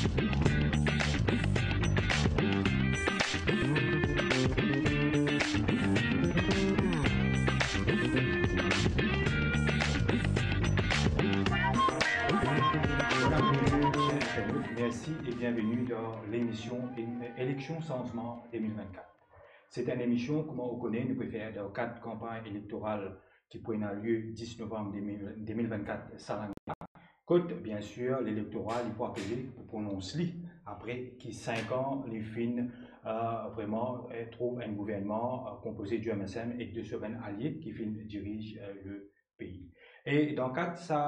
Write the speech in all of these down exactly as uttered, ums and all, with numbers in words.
Mersi e bienveni dan lemision Eleksion Sanzman de mil vennkat. Se enn emision, kouma ou kone, nou pe fer dan kad kanpagn elektoral ki pou ena lie dis novam de mil, de mil vennkat sa lane la. Kot, biensir, lelektora li pou apele, pou pronons li, apre ki sink an li finn, eh, vreman, eh, trouv enn gouvernman, eh, konpoze di M S M ek de so bann alie ki finn diriz, eh, le pei. E dan kad sa,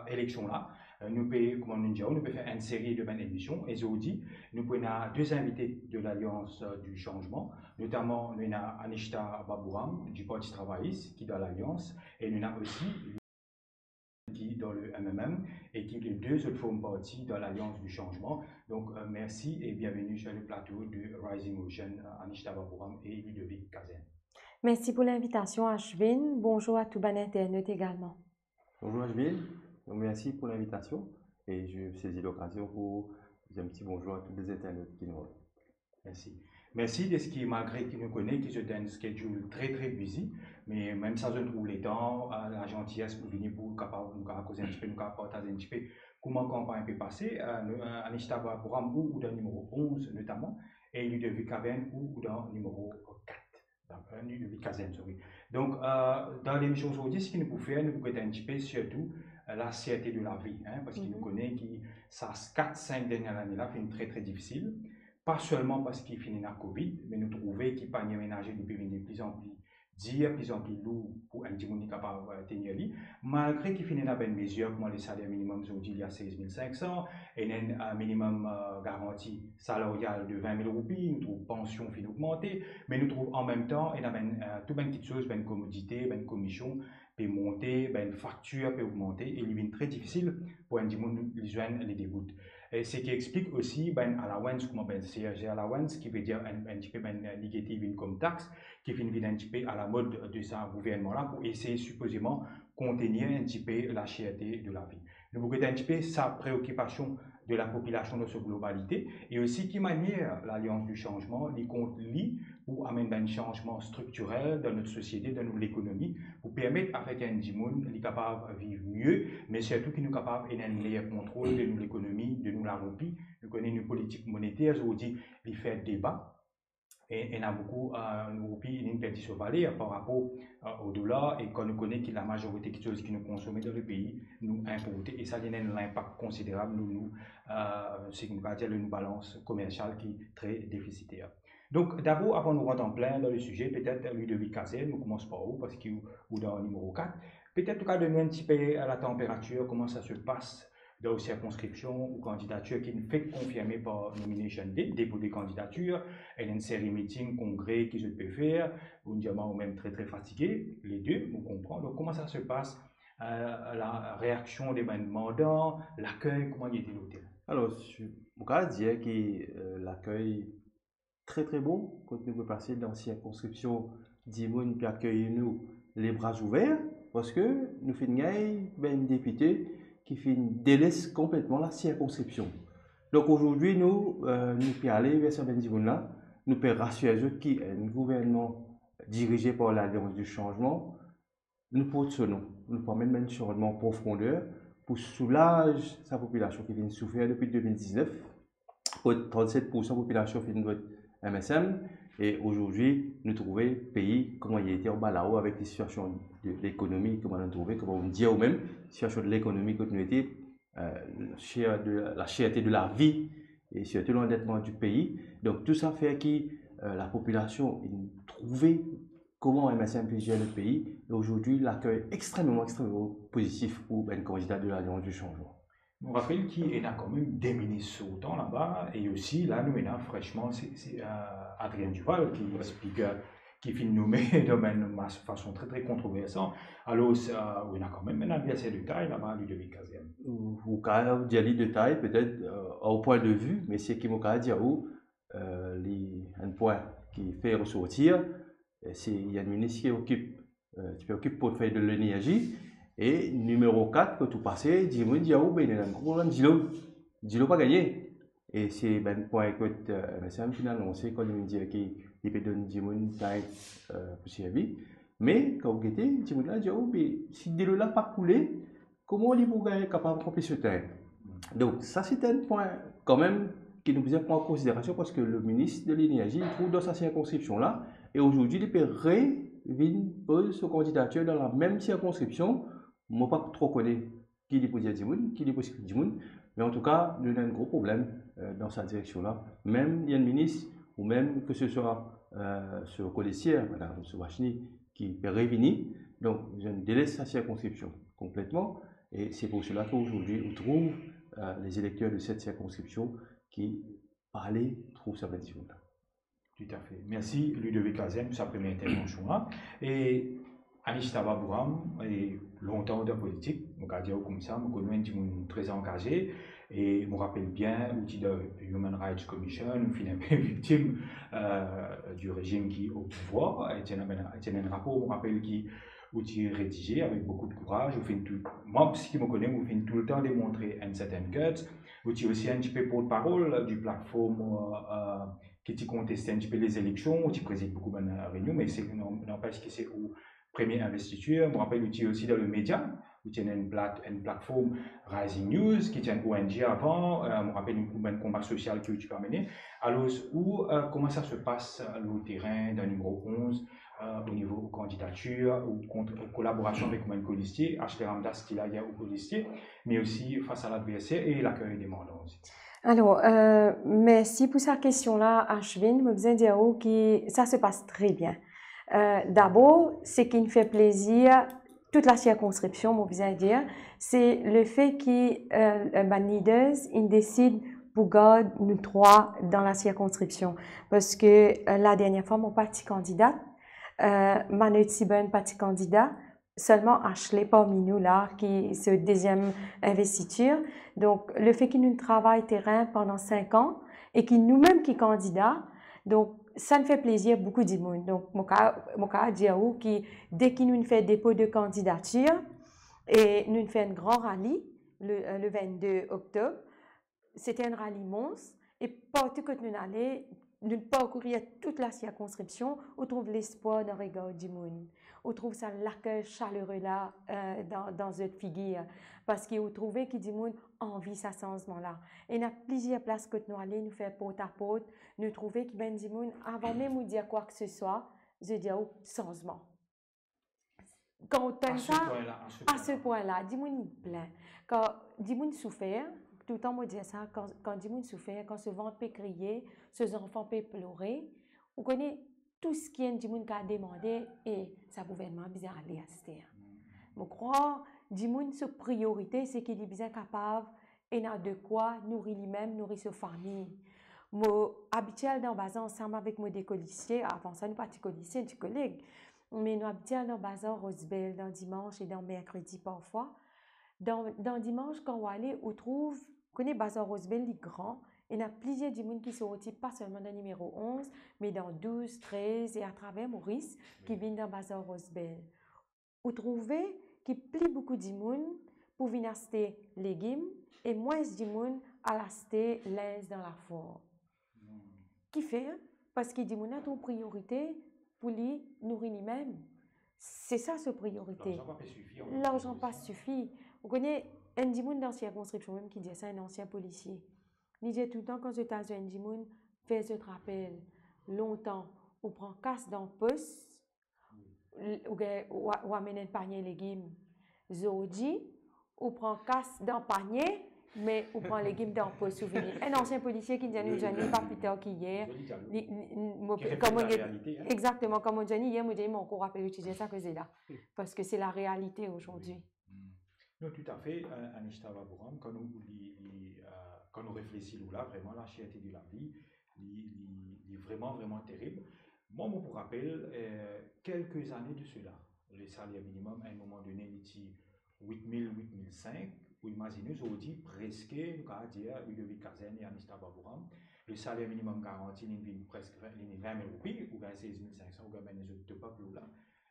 eh, eleksion la, eh, nou pe, kouma nou dir, nou pe fer enn seri de bann emision. E zordi, nou pou ena de zinvite de Lalians, eh, di Sanzman, notaman nou ena Anishta Baburam di Parti Travayis ki dan Lalians, e nou ena osi ki dan le M M M e ki le de zot form parti dan Lalians di Sanzman. Donk, eh, mersi e bienveni sur le plato de Rising Ocean, eh, Anishta Baburam e Ludovic Kazem. Mersi pou linvitasion, Ashwin. Bonzour a tou bann internot egalman. Bonzour Ashwin, mersi pou linvitasion e je sezi lokazion pou dir enn ti bonzour a tou lezinternot ki nou... Mersi. Mersi deski, malgre ki nou kone ki zot dan enn schedule tre, tre busy, me mem sa zot trouv letan, eh, lazanties pou vini pou kapav, nou kapav koze enn tipe, nou kapav partaz enn tipe kouma kanpagn pe pase. Eh, nou, eh, Anishta Baburam, ou, ou dan nimero onz notaman, e Ludovic Kazem, ou, ou dan nimero kat. Donk, eh, Ludovic Kazem, sorry. Donk, eh, dan lemision zordi, seki nou pou fer, nou pou get enn tipe sirtou, eh, laserte de lavi, hein, parski nou kone ki sa kat, sink dernie lane la finn tre, tre difisil. Pa selman parski finn ena Covid, me nou trouve ki panie menaze li pe vinn de plizanpli dir, plizanpli lour pou enn dimoun li kapav, eh, tenir li. Malgre ki finn ena bann mezir, kouma le saler minimem zordi li a sez mil sink san, ena enn, eh, minimem, eh, garanti salaryal de vin mil roupi, nou trouv pansion finn ogmante, me nou trouv anmemtan ena bann, eh, tou bann kiksoz, bann komodite, bann komision pe monte, bann faktir pe ogmante, e li vinn tre difisil pou enn dimoun li zwenn ledebout. E seki explik osi bann allowance, kouma bann C R G allowance, ki vedir enn, enn tipe bann, eh, negative income tax, ki finn vinn enn tipe alamod de sa gouvernman la pou esey sipozeman kontenir enn tipe laserte de lavi. Nou pou get enn tipe sa preokipasion de lapopilasion dan so globalite, e osi ki manier Lalians di Sanzman li kont li pou amenn bann sanzman striktirel dan nou sosiete, dan nou lekonomi, pou permet avek enn dimoun li kapav viv mie, me sirtou ki nou kapav ena enn meyer kontrol de nou lekonomi, de nou laroupi. Nou kone nou politik moneter zordi li fer deba, e ena boukou, eh, nou roupi inn perdi so valer par rapor, eh, o dolar, e kan nou kone ki lamazorite kiksoz ki nou konsome dan lepei, nou inporte, e sa li ena enn linpak konsiderab lor nou, eh, seki nou kapav dir, lor nou balans komersial ki tre defisiter. Donk, dabor, avan nou rant an plin dan lesize, petet, Ludovic Kazem, nou koumans par ou, parski ou, ou dan nimero kat. Petet ou kapav donn nou enn tipe latanperatir, kouma sa se pas dan ou sirkonskripsion, ou kandidatir ki fek konfirme par Nomination Day, depo de kandidatir, ena enn seri miting, kongre ki zot pe fer, ou dir mwa ou mem tre, tre fatige, lede, mo konpran. Donk, kouma sa se pas, eh, lareaksion de bann mandan, lakey, kouma li ete lor terin? Alor, si, mo kapav dir ki, eh, lakey tre, tre bon, kot nou pe pase dan sirkonskripsion, dimoun pe akeyi nou lebra zouver, parski nou finn gagn bann depite ki finn deles konpletman lasirkonskripsion. Donk, azordi, nou, eh, nou pe ale ver sa bann dimoun la, nou pe rasir zot ki enn gouvernman dirize par Lalians di Sanzman, nou port so non, nou pou amenn bann sanzman profonder pou soulaz sa popilasion ki finn soufer depi de mil diznef, kot trannset poursan popilasion finn vot M S M, e azordi, nou trouve pei kouma li ete anba lao avek sitiasion de lekonomi, kouma nou trouve, kouma ou dir ou mem, sitiasion de lekonomi kot nou ete, eh, cher de, laserte de lavi, e sirtou landetman di pei. Donk, tou sa fer ki, eh, lapopilasion inn trouve kouma M S M pe zer nou pei, e azordi, lakey extrememan, extrememan pozitif pou bann kandida de Lalians di Sanzman. Nou rapel ki ena kanmem de minis sortan laba, e osi, la, nou ena fresman, se, se, eh, Adrien Duval ki spiker, ki finn nome dan enn mas-, fason tre, tre kontroversan. Alor, sa, ou ena kanmem enn adverser de tay laba, Ludovic Kazem. Ou, ou kapav dir li de tay, petet, eh, o pwin de vi, me seki mo kapav dir ou, eh, li enn pwin ki fer resortir, eh, se, li enn minis ki okip, eh, ti pe okip portfey de lenerzi, e nimero kat, kot ou pase, dimoun dir ou, be, li ena enn gro problem dilo. Dilo pa gagne. E se bann pwin kot, eh, MSM finn anonse kan li dir ki li pe donn dimoun zenn, eh, pou servi. Me kan ou gete, dimoun la dir, "Oh, me si delo la pa koule, kouma li pou gagn kapav konplis so zenn?" Donk, sa se enn pwin kanmem ki nou bizin pran an konsiderasion, parski le minis de lenerzi, li trouv dan sa sirkonskripsion la, e azordi, li pe revinn poz so kandidatir dan lamem sirkonskripsion. Mo pa tro kone ki li pou dir dimoun, ki li pou eksplik dimoun, me antouka, nou ena enn gro problem, eh, dan sa direksion la. Mem li enn minis, ou mem ke se swa, eh, so kolesir, madam Subhashini, ki pe revini, donk, zot inn deles sa sirkonskripsion konpletman, e se pou sela ki azordi, ou trouv, eh, les électeurs de cette circonscription ki pa ale trouv sa bann dimoun la. Toutafe. Mersi, Ludovic Kazem, pou sa premie intervansion la. E Anish Tababuram, e lontan dan politik, mo kapav dir koumsa, mo konn ou enn dimoun tre angaze, e mo rapel bien, ou ti dan Human Rights Commission, ou finn enpe viktim, eh, di rezim ki o pouvwar, e ti ena, ti ena enn rapor, mo rapel ki ou ti redize avek boukou de kouraz, ou finn tou, mwa, seki mo kone, ou finn toultan demontre enn serten guts, ou ti osi enn tipe portparol di platform, eh, ki ti konteste enn tipe lezeleksion, ou ti prezid boukou bann reynion, me se, non, nanpes ki se ou premie investitir. Mo rapel ou ti osi dan lemedia, ou ti ena enn plat-, enn platform Rising News, ki ti enn O N G avan, eh, mo rapel ou bann konba sosial ki ou ti pe mene. Alor, ou, eh, kouma sa se pas, eh, lor terin, dan nimero onz, eh, o nivo kandidatir, ou kont-, kolaborasion avek ou bann kolesir, Ashley Ramdas ki la, li ou kolesir, me osi fas a ladverser e laker de mandan osi. Alor, eh, mersi pou sa kestion la, Ashwin. Mo bizin dir ou ki sa se pas tre bien. Eh, dabor, seki finn fer plezir tou la sirkonskripsion, mo bizin dir, se lefe ki, eh, bann leaders inn desid pou gard nou trwa dan la sirkonskripsion. Parski, eh, ladernie fwa, mo pa ti kandida, eh, Manoj Sibon pa ti kandida, selman Ashley parmi nou la, ki se deziem investitir. Donk, lefe ki nou travay terin pandan sink an e ki noumem ki kandida, donk, sa inn fer plezir boukou dimoun. Donk, mo ka, mo ka dir ou ki deki nou inn fer depo de kandidatir e nou inn fer enn gran rali le, le vennde oktob, se ti enn rali mons, e partou kot nou ale, nou parkouri tou la sirkonskripsion, ou trouv lespwar dan regar dimoun. Ou trouv sa laker salere la, eh, dan, dan zot figir, parski ou trouve ki dimoun anvi sa sanzman la. Ena plizier plas kot nou ale, nou fer port a port, nou trouve ki bann dimoun, avan mem ou dir kwa ki se swa, zot dir ou sanzman. Kan ou tann sa, a se pwin la, a se pwin la, dimoun inn plin. Kan dimoun soufer, toultan mo dir sa, kan, kan dimoun soufer, kan so vant pe kriye, so zanfan pe plore, ou kone tou seki enn dimoun kapav demande, e sa gouvernman bizin ale aster. Mo krwar, dimoun so priorite, seki li bizin kapav ena dekwa nouri limem, nouri so fami. Mo abitie al dan bazar ansam avek mo de kolesir, avan sa nou pa ti kolesir, ti koleg. Me nou abitie al dan bazar Rose Belle dan dimans e dan merkredi parfwa. Dan, dan dimans, kan ou ale, ou trouv, kone bazar Rose Belle, li gran, ena plizier dimoun ki sorti, pa selman dan nimero onz, me dan douz, trez e atraver Moris, ki vinn dan bazar Rose Belle. Ou trouve ki pli boukou dimoun pou vinn aste legim e mwins dimoun al aste linz dan lafor. Kifer? Parski dimoun la trouv priorite pou li nouri limem. Se sa so priorite. Larzan pa pe sifi, an... Larzan pa sifi. Ou kone, enn dimoun dan sirkonskripsion mem ki dir sa, enn ansien polisie. Li dir toultan, kan zot al zwenn dimoun, fer zot rapel, lontan, ou pran kas dan pos, l-, ou gagn, ou, ou amenn enn panie legim. Zordi, ou pran kas dan panie, me ou pran legim dan pos, ou vini. Enn ansien polisie ki dir nou, zwenn li pa pli tar ki yer. Li, li, li, mo, ki reflekt la realite, hein. Exakteman, kan mo zwenn li yer, mo dir, mo ankor rapel ou ti dir sa koze la. Parski se la realite azordi. Wi. Hmm. Non, toutafe, eh, Anish Tababuram, kan nou li, li, eh, kan nou reflesi lor la, vreman, la cherté de la vie, li, li, li vreman, vreman terib. Mwa, mo pou rapel, eh, kelke zane de sela, le saler minimem, a enn moman done, li ti wit mil, wit mil sink, ou imazine ou, zordi, preske, nou kapav dir, Ludovic Kazem e Anish Tababuram, le saler minimem garanti, li vinn preske vin, li vinn vin mil roupi, ou gagn sez mil sink san, ou gagn bann lezot top up lor la.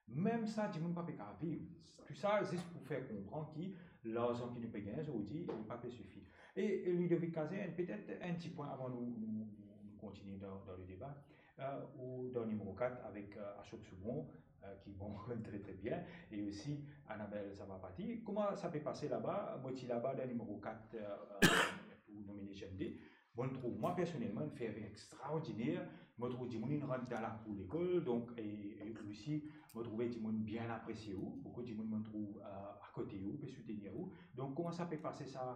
Mem sa, dimoun pa pe kapav viv. Tou sa, zis pou fer konpran ki larzan ki nou pe gagn zordi, li pa pe sifi. E, e Ludovic Cazin, petet enn ti pwin avan nou, nou, nou, nou kontinie dan, dan le deba, euh, ou dan nimero kat avek, euh, Ashok Soubhon, euh, ki bon, konn tre, tre bien, e osi Annabelle Savabadi. Kouma sa pe pase laba? Mo ti laba dan nimero kat, euh, euh, pou nomination day. Bon, trouv, mwa personelman, enn ferve extraordiner. Mo trouv dimoun inn rant dan lakour lekol, donk, e, e osi, mo trouve dimoun bien apresie ou, boukou dimoun, mo trouv, euh, akote ou, pe soutenir ou. Donk, kouma sa pe pase sa,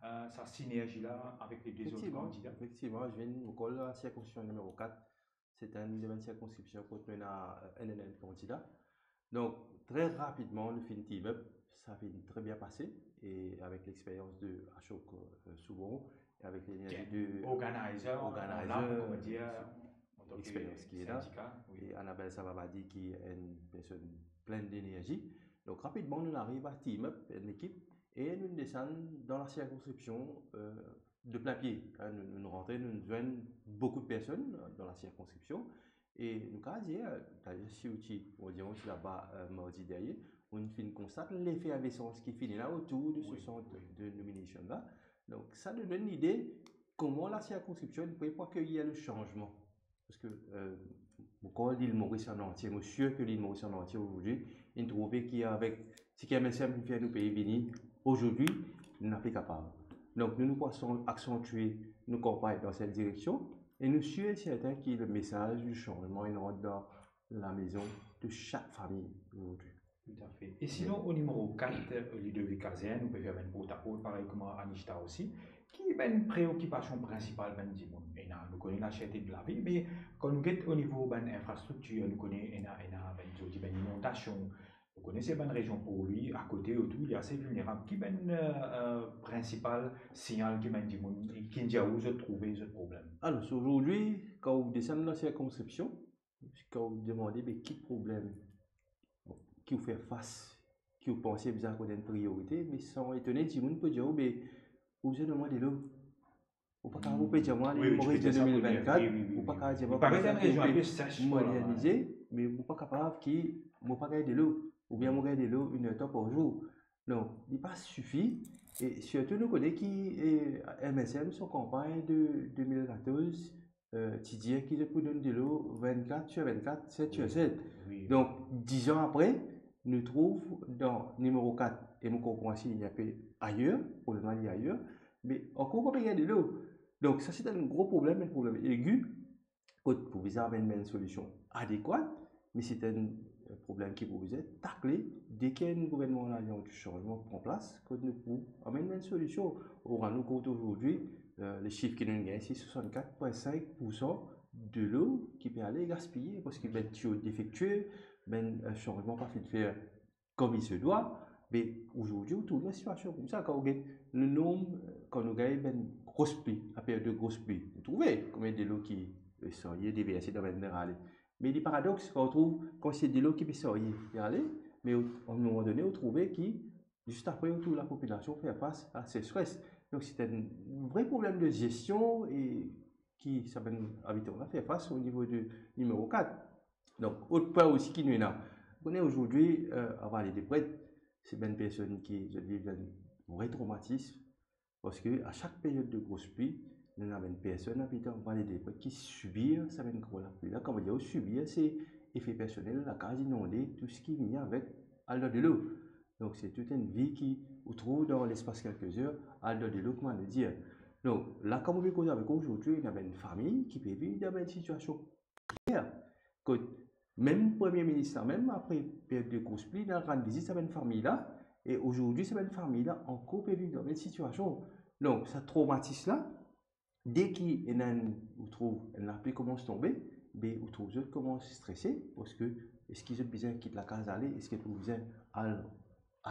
euh, sa sinerzi la avek le de zot kandida? Efektivman, efektivman, Jovin, mo kor la sirkonskripsion nimero kat, se enn de bann sirkonskripsion kot nou ena, euh, enn, enn, enn kandida. Donk, tre rapidman, nou finn team up, sa finn tre bien pase, e avek lexperyans de Ashok, euh, Soubhon, e avek lenerzi de organizer, organizer, an lam, koumadir, antan ke lexperyans ki ena, sindika, wi. E Annabelle Savabadi ki enn personn plenn lenerzi. Donk, rapidman, nou ariv a team up, enn ekip, e nou desann dan la sirkonskripsion, euh, de plin pie, hein, nou, nou rantre, nou zwenn boukou de personn dan la sirkonskripsion, e nou kapav dir, taler si ou ti, ou dir, ou ti laba, euh, mardi dernie, ou finn konstat lefervesans ki fini la otour de se sant de nomination la. Donk, sa donn enn lide kouma la sirkonskripsion pe pou akeyir le sanzman. Parski, euh, mo krwar Lil Moris an antie, mo sir ki Lil Moris an antie azordi, inn trouve ki avek seki MSM finn fer nou pei vini, azordi, nou nepli kapav. Donk, nou, nou pou aksan-, aksantie nou kanpagn dan set direksion, e nou sir e sertin ki le mesaz de sanzman inn rant dan lamezon de sak fami azordi. Toutafe. E sinon, o nimero kat, euh, Ludovic Cazin, nou pe fer bann portaport, parey kouma Anishta osi. Ki bann preokipasion prinsipal bann dimoun? Ena, nou kone laserte de lavi, me kan nou get o nivo bann infrastriktir, nou kone ena, ena bann, zot dir bann inondasion, nou kone se bann rezion poulye, akote, otour, li ase vilnerab. Ki bann, euh, euh, prinsipal sinyal ki bann dimoun, ki dir ou zot trouve zot problem? Alor, azordi, kan ou desann dan sirkonskripsion, kan ou demande, be, ki problem ki ou fer fas, ki ou panse bizin akorde enn priorite, me san etone, dimoun pou dir ou, be, ou bizin donn mwa delo. Ou pa kapav, ou pe dir mwa, wi, Lil Moris de de mil vennkat, wi, wi, wi, ou pa kapav dir mwa, parey enn rezion inpe sech, modernize, me ou pa kapav ki, mo pa gagn delo, oubien mo gagn delo enn er tan par zour. Non, li pa sifi. E sirtou, nou kone ki, e, MSM, son kanpagn de de mil katorz, euh, ti dir ki zot pou donn delo vennkat sir vennkat, set sir set. Wi, wi. Donk, diz an apre, nou trouv dan nimero kat, e mo konpran si li inpe ayer, problem la li ayer, me ankor pa pe gagn delo. Donk, sa se enn gro problem, enn problem egi, kot pou bizin amenn bann solision adekwat, me se enn, euh, problem ki pou bizin takle deki enn gouvernman Lalians du Changement pran plas, kot nou pou amenn bann solision. Or, rann nou kont azordi, euh, le sif ki nou gagn, se swasannkat pwin sink poursan delo ki pe ale gaspiye, parski bann tiyo defektie, bann, euh, sanzman pa finn fer comme il se doit, me azordi, ou trouv dan sitiasion koumsa, kan ou get le nonb, kan nou gagn bann gro pli, la period de gro pli, ou trouve konbien delo ki, euh, sarye, deverse dan bann mer ale. Me li paradoks, kan ou trouv, kan se delo ki pe sarye, pe ale, me ou, a enn moman done, ou trouve ki, zis apre, ou trouv lapopilasion fer fas a sesres. Donk, se enn vre problem de zestion e ki sa bann abitan la fer fas o nivo de nimero kat. Donk, lot pwin osi ki nou ena. Ou kone azordi, euh, a Vale de Pret, se bann personn ki zot viv enn vre tromatism, parski a sak period de gro pli, nou ena bann personn abitan Vale de Pret ki sibir sa bann gro lapli la. Kan mo dir ou sibir, se efe personel, lakaz inonde, tou seki vini avek al dan delo. Donk, se tou enn vi ki ou trouv dan lespas kelke zer, al dan delo, kouma nou dir. Donk, la, kan mo pe koz avek ou azordi, ena bann fami ki pe viv dan bann sitiasion prekèr. Kot mem Premie Minis la mem, apre period de gro pli, li al rann vizit sa bann fami la, e azordi, sa bann fami la ankor pe viv dan mem sitiasion. Donk, sa tromatism la, deki ena enn, ou trouv enn lapli koumans tonbe, be ou trouv zot koumans strese, parski eski zot bizin kit lakaz ale, eski zot bizin al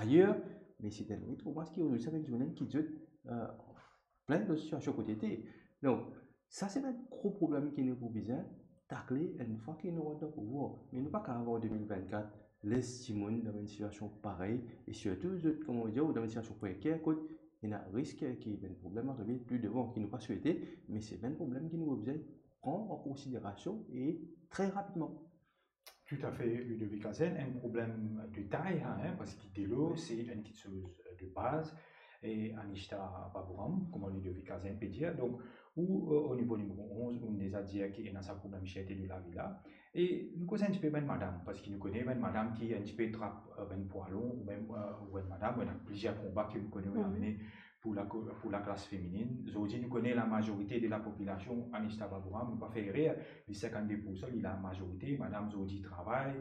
ayer, me se enn tromatism ki azordi sa bann dimoun kit zot, euh, plin dan sitiasion kot ete. Donk, sa se bann gro problem ki nou pou bizin takle enn fwa ki nou rant dan pouvwar. Me nou pa kapav an de mil vennkat les dimoun dan enn sitiasion parey, e sirtou zot, kouma nou dir, dan enn sitiasion prekèr, kot ena risk ki bann problem arive pli devan, ki nou pa swete, me se bann problem ki nou pou bizin pran an konsiderasion e tre rapidman. Toutafe, Ludovic Azen, enn problem de tay, hein, hein, parski delo, se enn kiksoz de baz, e Anishta Baburam, kouma Ludovic Azen pe dir. Donk, ou, euh, o nivo nimero onz, ou deza dir ki ena sa problem serte de lavi la. E nou koz enn tipe bann madam, parski nou kone bann madam ki enn tipe trap, euh, bann pwalon, ou mem, euh, ou enn madam, ou ena plizier konba ki nou kone ou ena mene pou la ko-, pou laklas feminin. Zordi, nou kone lamazorite de lapopilasion, Anishta Baburam, nou pa fer erer, li sinkannde poursan, li lamazorite, madam zordi travay,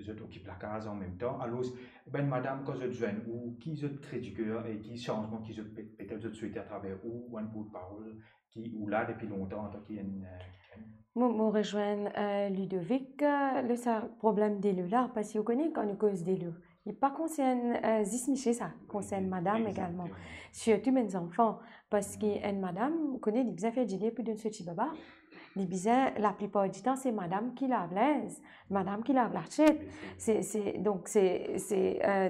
zot okip lakaz anmemtan. Alor, bann madam, kan zot zwenn ou, ki zot kri di ker e ki sanzman ki zot pe-, petet zot swete atraver ou, ou enn portparol ki ou la depi lontan antan ki enn, euh, enn Mo, mo rezwenn, euh, Ludovic, euh, lor sa problem delo la, parski ou kone kan nou koz delo, li pa konsern, euh, zis misie sa, konsern madam egalman. Sirtou bann zanfan, parski enn madam, ou kone, li bizin fer dine pou donn so ti baba. Li bizin, laplipar ditan, se madam ki lav linz, madam ki lav lasiet. Se, se, donk, se, se, euh,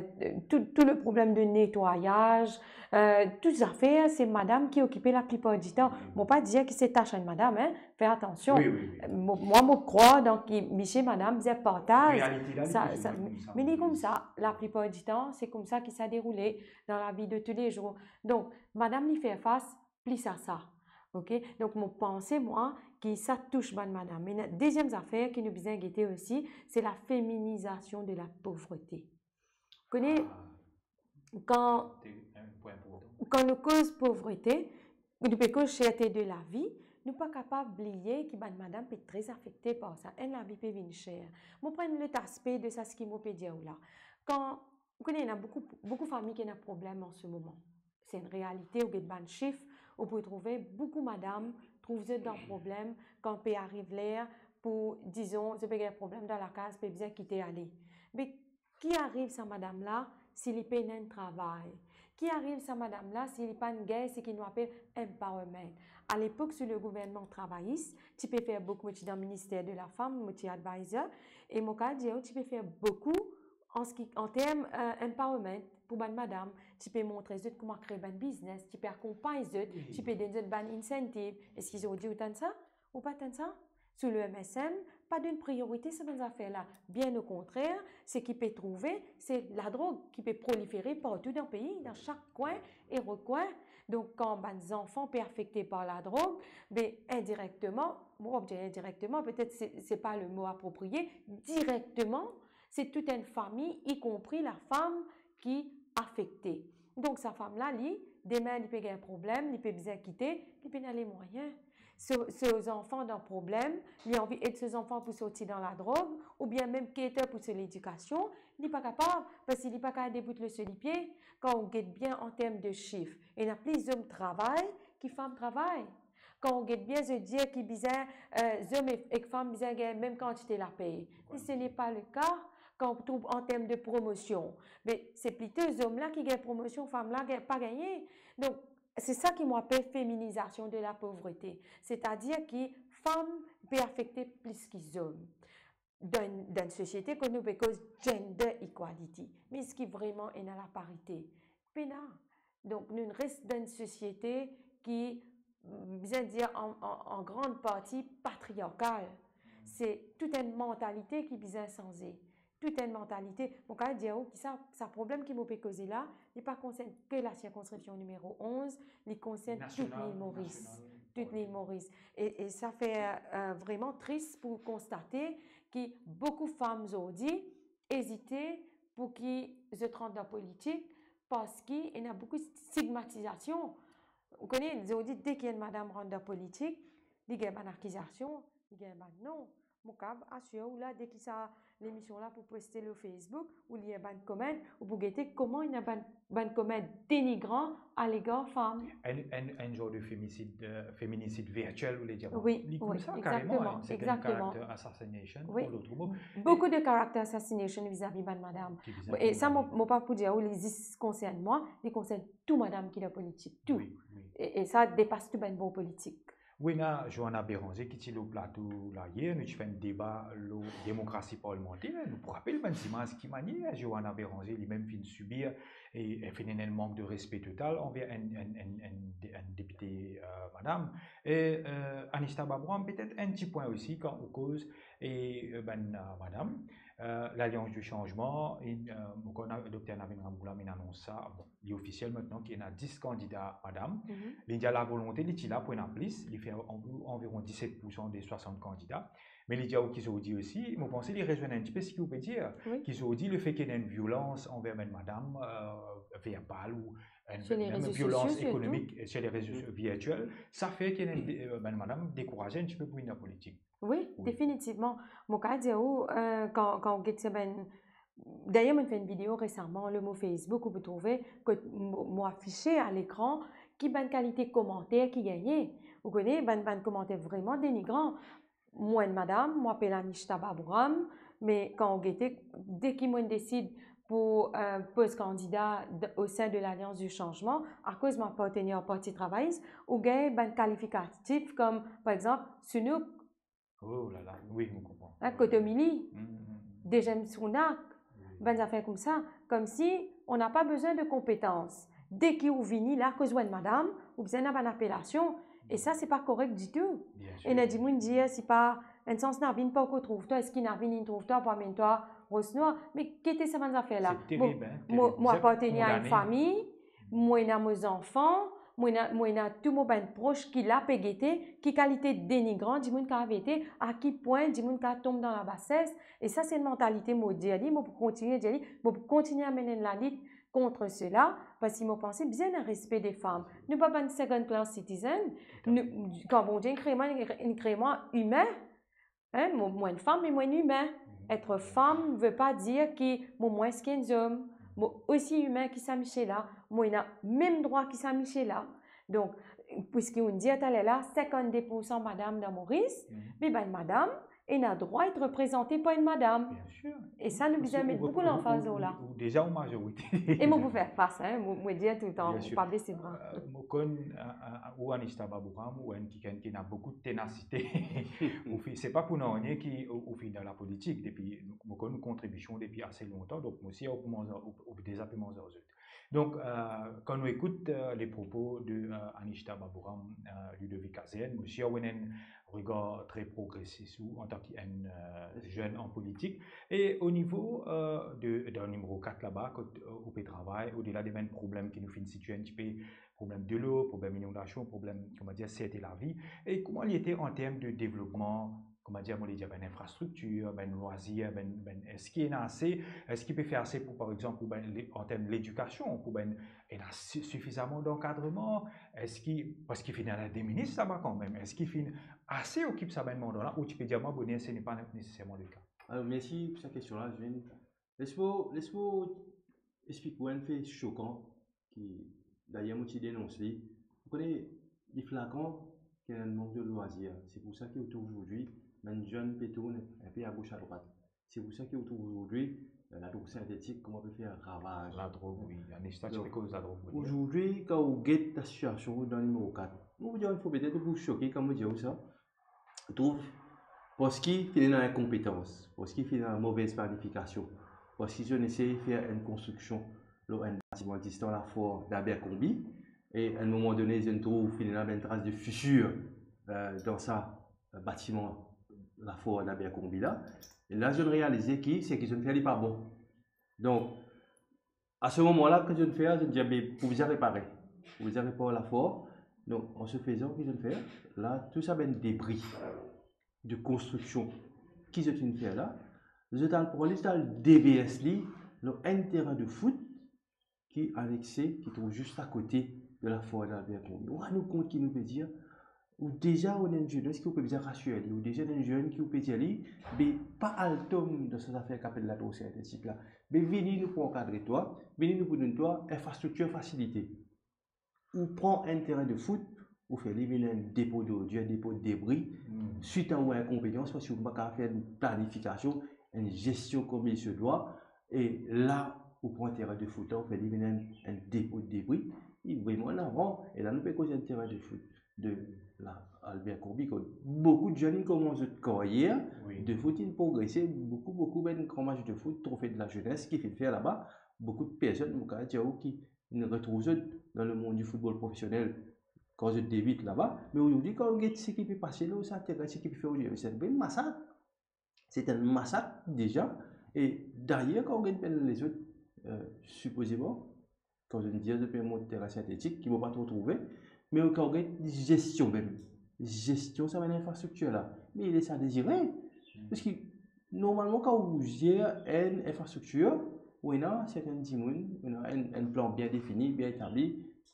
tou, tou le problem de netwayaz, euh, tou zafer, se madam ki okipe laplipar ditan. Mo pa dir ki se tas enn madam, hein, fer atansion. Wi, wi, wi. Mo, mwa, mo krwar dan ki misie, madam bizin partaz. Realite la, li sa, plis ou sa, mwin koumsa, me li wi. Koumsa, laplipar ditan, se koumsa ki sa deroule dan lavi de toulezour. Donk, madam, li fer fas plis a sa. Ok? Donk, mo panse, mwa, ki sa tous bann madam. Me ena deziem zafer ki nou bizin gete osi, se lafeminizasion de lapovrete. Kone, kan, kan nou koz povrete, nou pe koz serte de lavi, nou pa kapav bliye ki bann madam pe tre afekte par sa. Enn lavi pe vinn ser. Mo pran lot aspe de sa, seki mo pe dir ou la. Kan, ou kone, ena boukou, boukou fami ki ena problem an se moman. Se enn realite, ou get bann sif, ou pou trouve boukou madam trouv zot dan problem kan pe ariv ler pou, dizon, zot pe gagn problem dan lakaz, pe bizin kite ale. Me ki ariv sa madam la si li pena enn travay? Ki ariv sa madam la si li pa'nn gagn seki nou apel empowerment? Alepok, sou le gouvernman travayis, ti pe fer boukou, mo ti dan Minister de la Femme, mo ti advisor, e mo kapav dir ou ti pe fer boukou an seki, an term, euh, empowerment pou bann madam, ti pe montre zot kouma kre bann biznes, ti pe akonpagn zot, wi, ti pe donn zot bann incentive. Eski zordi ou tann sa? Ou pa tann sa? Sou le M S M, pa donn priorite sa bann zafer la. Bien okontrer, seki pe trouve, se ladrog ki pe prolifere partou dan pei, dan sak kwin e rekwin. Donk, kan bann zanfan pe afekte par ladrog, be, indirekteman, mo pa pou dir indirekteman, petet se, se pa le mo apropriye, direkteman, se tou enn fami, ikonpri lafam, ki afekte. Donk, sa fam la, li, demin, li pe gagn problem, li pe bizin kite, li pena lemwayin. So, so zanfan dan problem, li anvi ed so zanfan pou sorti dan ladrog, oubien mem get pou so ledikasion, li pa kapav, parski li pa kapav debout lor so lipie. Kan ou get bien an term de sif, ena plis zom travay ki fam travay. Kan ou get bien, zot dir ki bizin, euh, zom ek, ek fam bizin gagn mem kantite lapey. Me ce n'est pas le cas kan ou trouv an term de promosion. Me se plito zom la ki gagn promosion, fam la gagn, pa gagne. Donk, se sa ki mo apel feminizasion de lapovrete. Setadir ki fam pe afekte plis ki zom. Dan, dan sosiete kot nou pe koz gender equality. Me eski vreman ena laparite? Pena. Donk, nou res dan enn sosiete ki, mm, bizin dir an, an, an gran parti patriarkal. Se tou enn mantalite ki bizin sanze. Tou enn mantalite. Mo kapav dir ou ki sa, sa problem ki mo pe koze la, li pa konsern ke lasirkonskripsion nimero onz, li konsern tou Lil Moris. Tou Lil Moris. E, e sa fer, euh, vreman tris pou konstate ki boukou fam zordi ezite pou ki zot rant dan politik, parski ena boukou stigmatizasion. Ou kone, zordi, deki enn madam rant dan politik, li gagn bann akizasion, li gagn bann non. Mo kapav asir ou la, deki sa lemision la pou poste lor Facebook, ou lir bann comment, ou pou gete kouma ena bann, bann comment denigran alegar fam. Enn, enn, enn zor de femisid, euh, feminisid virtuel, ou le dir. Wi, wi, kareman, egzakteman, hein, c'est un character assassination, wi, pour d'autres mots. Boukou de character assassination vizavi bann madam. E sa, mo, mo pa pou dir ou li zis konsern mwa, li konsern tou madam ki dan politik, tou. Wi, wi. E, e sa depas tou bann bor politik. Ou ena Johanna Béranger ki ti lor plato la yer, nou ti fer enn deba lor demokrasi parlimanter. Nou pou rapel bann zimaz ki manier Johanna Béranger limem finn sibir e, e finn ena enn mank de respe total anver enn, enn, enn, enn de-, enn depite, eh, madam. E, eh, Anishta Baburam, petet enn ti pwin osi, kan ou koz, e, eh, bann, eh, madam, eh, Lalians di Sanzman, inn, eh, mo krwar Dokter Navin Ramgoolam inn anons sa, bon, li ofisiel aster ki ena dis kandida madam. Mhm. Li dir lavolonte li ti la pou ena plis, li fer an-, anviron diset poursan de swasant kandida. Me li dir ou ki zordi osi, mo panse li rezwenn enn tipe seki ou pe dir, wi, ki zordi lefet ki ena enn violans anver bann madam, eh, verbal ou enn, mem violans ekonomik, eh, sir le rezo sosio, virtiel, sa fer ki ena enn de-, eh, bann madam dekouraze enn tipe pou vinn dan politik. Wi, wi, definitivman. Mo kav dir ou, eh, kan, kan ou get sa bann, dayer, mo fer enn video resaman lor mo Facebook, ou pou trouve kot mo, mo afise a lekran ki bann kalite komanter ki gagne. Ou kone, bann, bann komanter vreman denigran. Mwa enn madam, mo apel Anishta Baburam, me kan ou gete, deki mo desid pou, eh, poz kandida d-, o sein de Lalians di Sanzman, akoz mo apartenir o Parti Travayis, ou gagn bann kalifikatif kom, par exanp, Sounouk, oh la la, wi, mo konpran, eh, Kotomili, mm, mm, mm, Deziem Sounak, wi, bann zafer koumsa, komsi on n'a pas besoin de compétences. Deki ou vini la, akoz ou enn madam, ou bizin ena bann apelasion, e sa, se pa korek ditou. Bien sir. Ena dimoun dir, si pa, enn sans Navin pa ankor trouv twa, eski Navin inn trouv twa pou amenn twa Rose Noire? Me gete sa bann zafer la. Se terib, hein, terib. Mo, mo apartenir a enn fami, mo ena mo zanfan, mo ena, mo ena tou mo bann pros ki la pe gete ki kalite denigran dimoun kav ete, a ki pwin dimoun kav tom dan labases. E sa, se enn mantalite, mo dir li, mo pou kontigne dir li, mo pou kontigne amenn enn lalit kont sela, parski mo panse bizin ena respe de fam. Nou pa bann second class citizen. Totalman. Nou, kan Bondie inn kre mwa, inn kre mwa imin, hein, mo, mo enn fam, me mo enn imin. Mhm. Être femme veut pas dire ki mo mwins ki enn zom. Mhm. Mo osi imin ki sa misie la, mo ena mem drwa ki sa misie la. Donk, piski ou dir taler la, sinkant-de poursan madam dan Moris, mhm, me bann madam ena drwa et reprezante par enn madam. Bien sir. E sa, nou bizin met boukou lanfaz lor la. Ou, ou, ou deza an mazorite. E mo pou fer fas, hein, mo, mo dir toultan, bien sir, pa bese bra. Euh, mo konn, euh, euh, ou Anishta Baburam, ou enn kikenn ki ena boukou de tenasite. Ou fi-, se pa pou nanye ki ou, ou finn dan lapolitik, depi, mo konn ou kontribision depi ase lontan, donk mo sir ou pou manz, ou, ou deza pe manz ar zot. Donk, euh, kan nou ekout, euh, le propo de, euh, Anishta Baburam, euh, Ludovic Azernes, mo sir ou ena enn regar tre progresis ou antan ki enn, euh, zenn an politik. E o nivo, euh, de, dan nimero kat laba, kot, euh, ou pe travay, odela de bann problem ki nou finn sitiye enn tipe, problem delo, problem inondasion, problem, kouma dir, serte lavi, e kouma li ete an term de devlopman, kouma dir, mo le dir, bann infrastriktir, bann lwazir, bann, bann, eski ena ase, eski pe fer ase pou, par exanp, pou bann le-, an term ledikasion, pou bann, ena si-, sifizaman dankadreman, eski, parski finn ena de minis laba kanmem, eski finn ase okip sa bann manda la, ou ti pe dir mwa, boner, ce n'est pas nécessairement le cas? Alor, mersi pou sa kestion la, Jules. Les mo, les mo explik ou enn fe sokan ki, dayer, mo ti denons li. Ou kone, li flakan ki ena mank de lwazir. Se pou sa ki ou trouv zordi, bann zenn pe tourn enpe a gos, a drwat. Se pou sa ki ou trouv zordi, euh, ladrog sintetik kouma pe fer ravaz. Ladrog, wi. Anishta ti pe koz ladrog, wi. Donk, zordi, kan ou get lasitiasion dan nimero kat, mo pou dir enn fwa, petet ou pou soke kan mo dir ou sa, ou trouv, parski finn ena inkonpetans, parski finn ena movez planifikasion, parski zot inn esey fer enn konstriksion lor enn batiman distan lafor d'Abercrombie, e a enn moman done, zot inn trouv finn ena bann tras de fisir, euh, dan sa, euh, batiman lafor d'Abercrombie la. E la, zot inn realize ki seki zot inn fer li pa bon. Donk, a se moman la, ki zot inn fer, zot inn dir, be, pou bizin repare. Pou bizin repar lafor. Donk, an se fezan, ki zot inn fer, la, tou sa bann debri de konstriksion ki zot inn fer la, zot al pran li, zot al devers li lor enn terin de foot ki anexe, ki trouv zis akote de lafor d'Abercrombie. Ou rann ou kont ki nou pe dir, ou deza ou ena enn zenes ki ou pe bizin rasir li, ou deza ena enn zenn ki ou pe dir li, be, pa al tom dan sa zafer ki apel ladrog sintetik la. Be, vini, nou pou ankadre twa, vini, nou pou donn twa infrastriktir, fasilite. Ou pran enn terin de foot, ou fer li vinn enn depo d'ordir, enn depo de debri, hmm, swit a ou inkonpetans, parski ou pa kapav fer enn planifikasion, enn zestion comme il se doit, e la, ou pran terin de foot la, ou fer li vinn enn, enn depo de debri, e vremem an avan, E la nou pe koz enn terin de foot de la Albert Courbit, kot boukou de zenn inn koumans zot karyer, wi, de foot inn progrese, boukou, boukou bann gran match de foot, trofe de la zenes ki finn fer laba, boukou de personn, mo kapav dir ou, ki inn retrouv zot dan lemond di foutbol profesionel kan zot debit laba. Me ozordi, kan ou get seki pe pase lor sa terin, seki pe fer ozordi, se enn masak. Se enn masak deza. E dayer, kan ou get bann lezot, eh, sipozeman, kan zot dir zot pe mont terin sintetik, ki mo pa tro trouve, me kan ou get zestion mem, zestion sa bann infrastriktir la, me li les a dezire. Parski normalman, kan ou zer enn infrastriktir, ou ena sertin dimoun, ou ena enn, enn plan bien defini, bien etabli,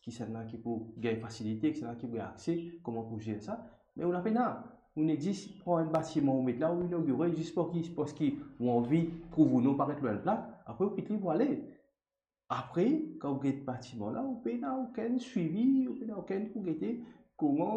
kisannla ki pou gagn fasilite, kisannla ki pou gagn akse, kouma pou zer sa. Me ou la pena, ou nek zis pran enn batiman, ou met la, ou inogire, zis parski, parski ou anvi prouv ou non paret lor enn plak, apre ou kit li pou ale. Apre, kan ou get batiman la, ou pena okenn swivi, ou pena okenn pou gete kouma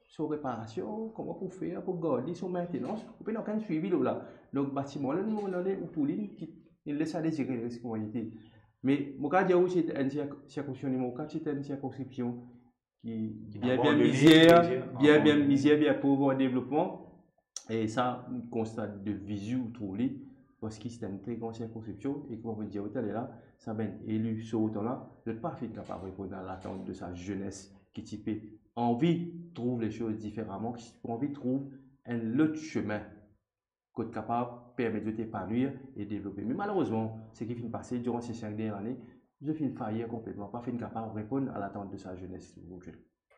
so reparasion, kouma pou fer pou gard li, so maintenans, ou pena okenn swivi lor la. Donk, batiman la, nou, nou, nou, ou trouv li, ki, li les a dezire, li res kouma li ete. Me mo kapav dir ou, se enn sir-, sirkonskripsion nimero kat, se enn sirkonskripsion ki bien, bien abandone, mizer, bien, bien mizer, bien pov an devlopman. E sa, nou konstat de vizi ou trouv li, parski se enn tre gran sirkonskripsion, e kouma mo dir ou taler la, sa bann eli sortan la, zot pa finn kapav reponn a latant de sa zenes ki ti pe anvi trouv lesoz diferaman, ki ti pe anvi trouv enn lot semin kot kapav permet zot epanwir e devlope. Me malerezman, seki finn pase diran se sink dernie lane, zot finn fayir konpletman, pa finn kapav reponn a latant de sa zenes ozordi.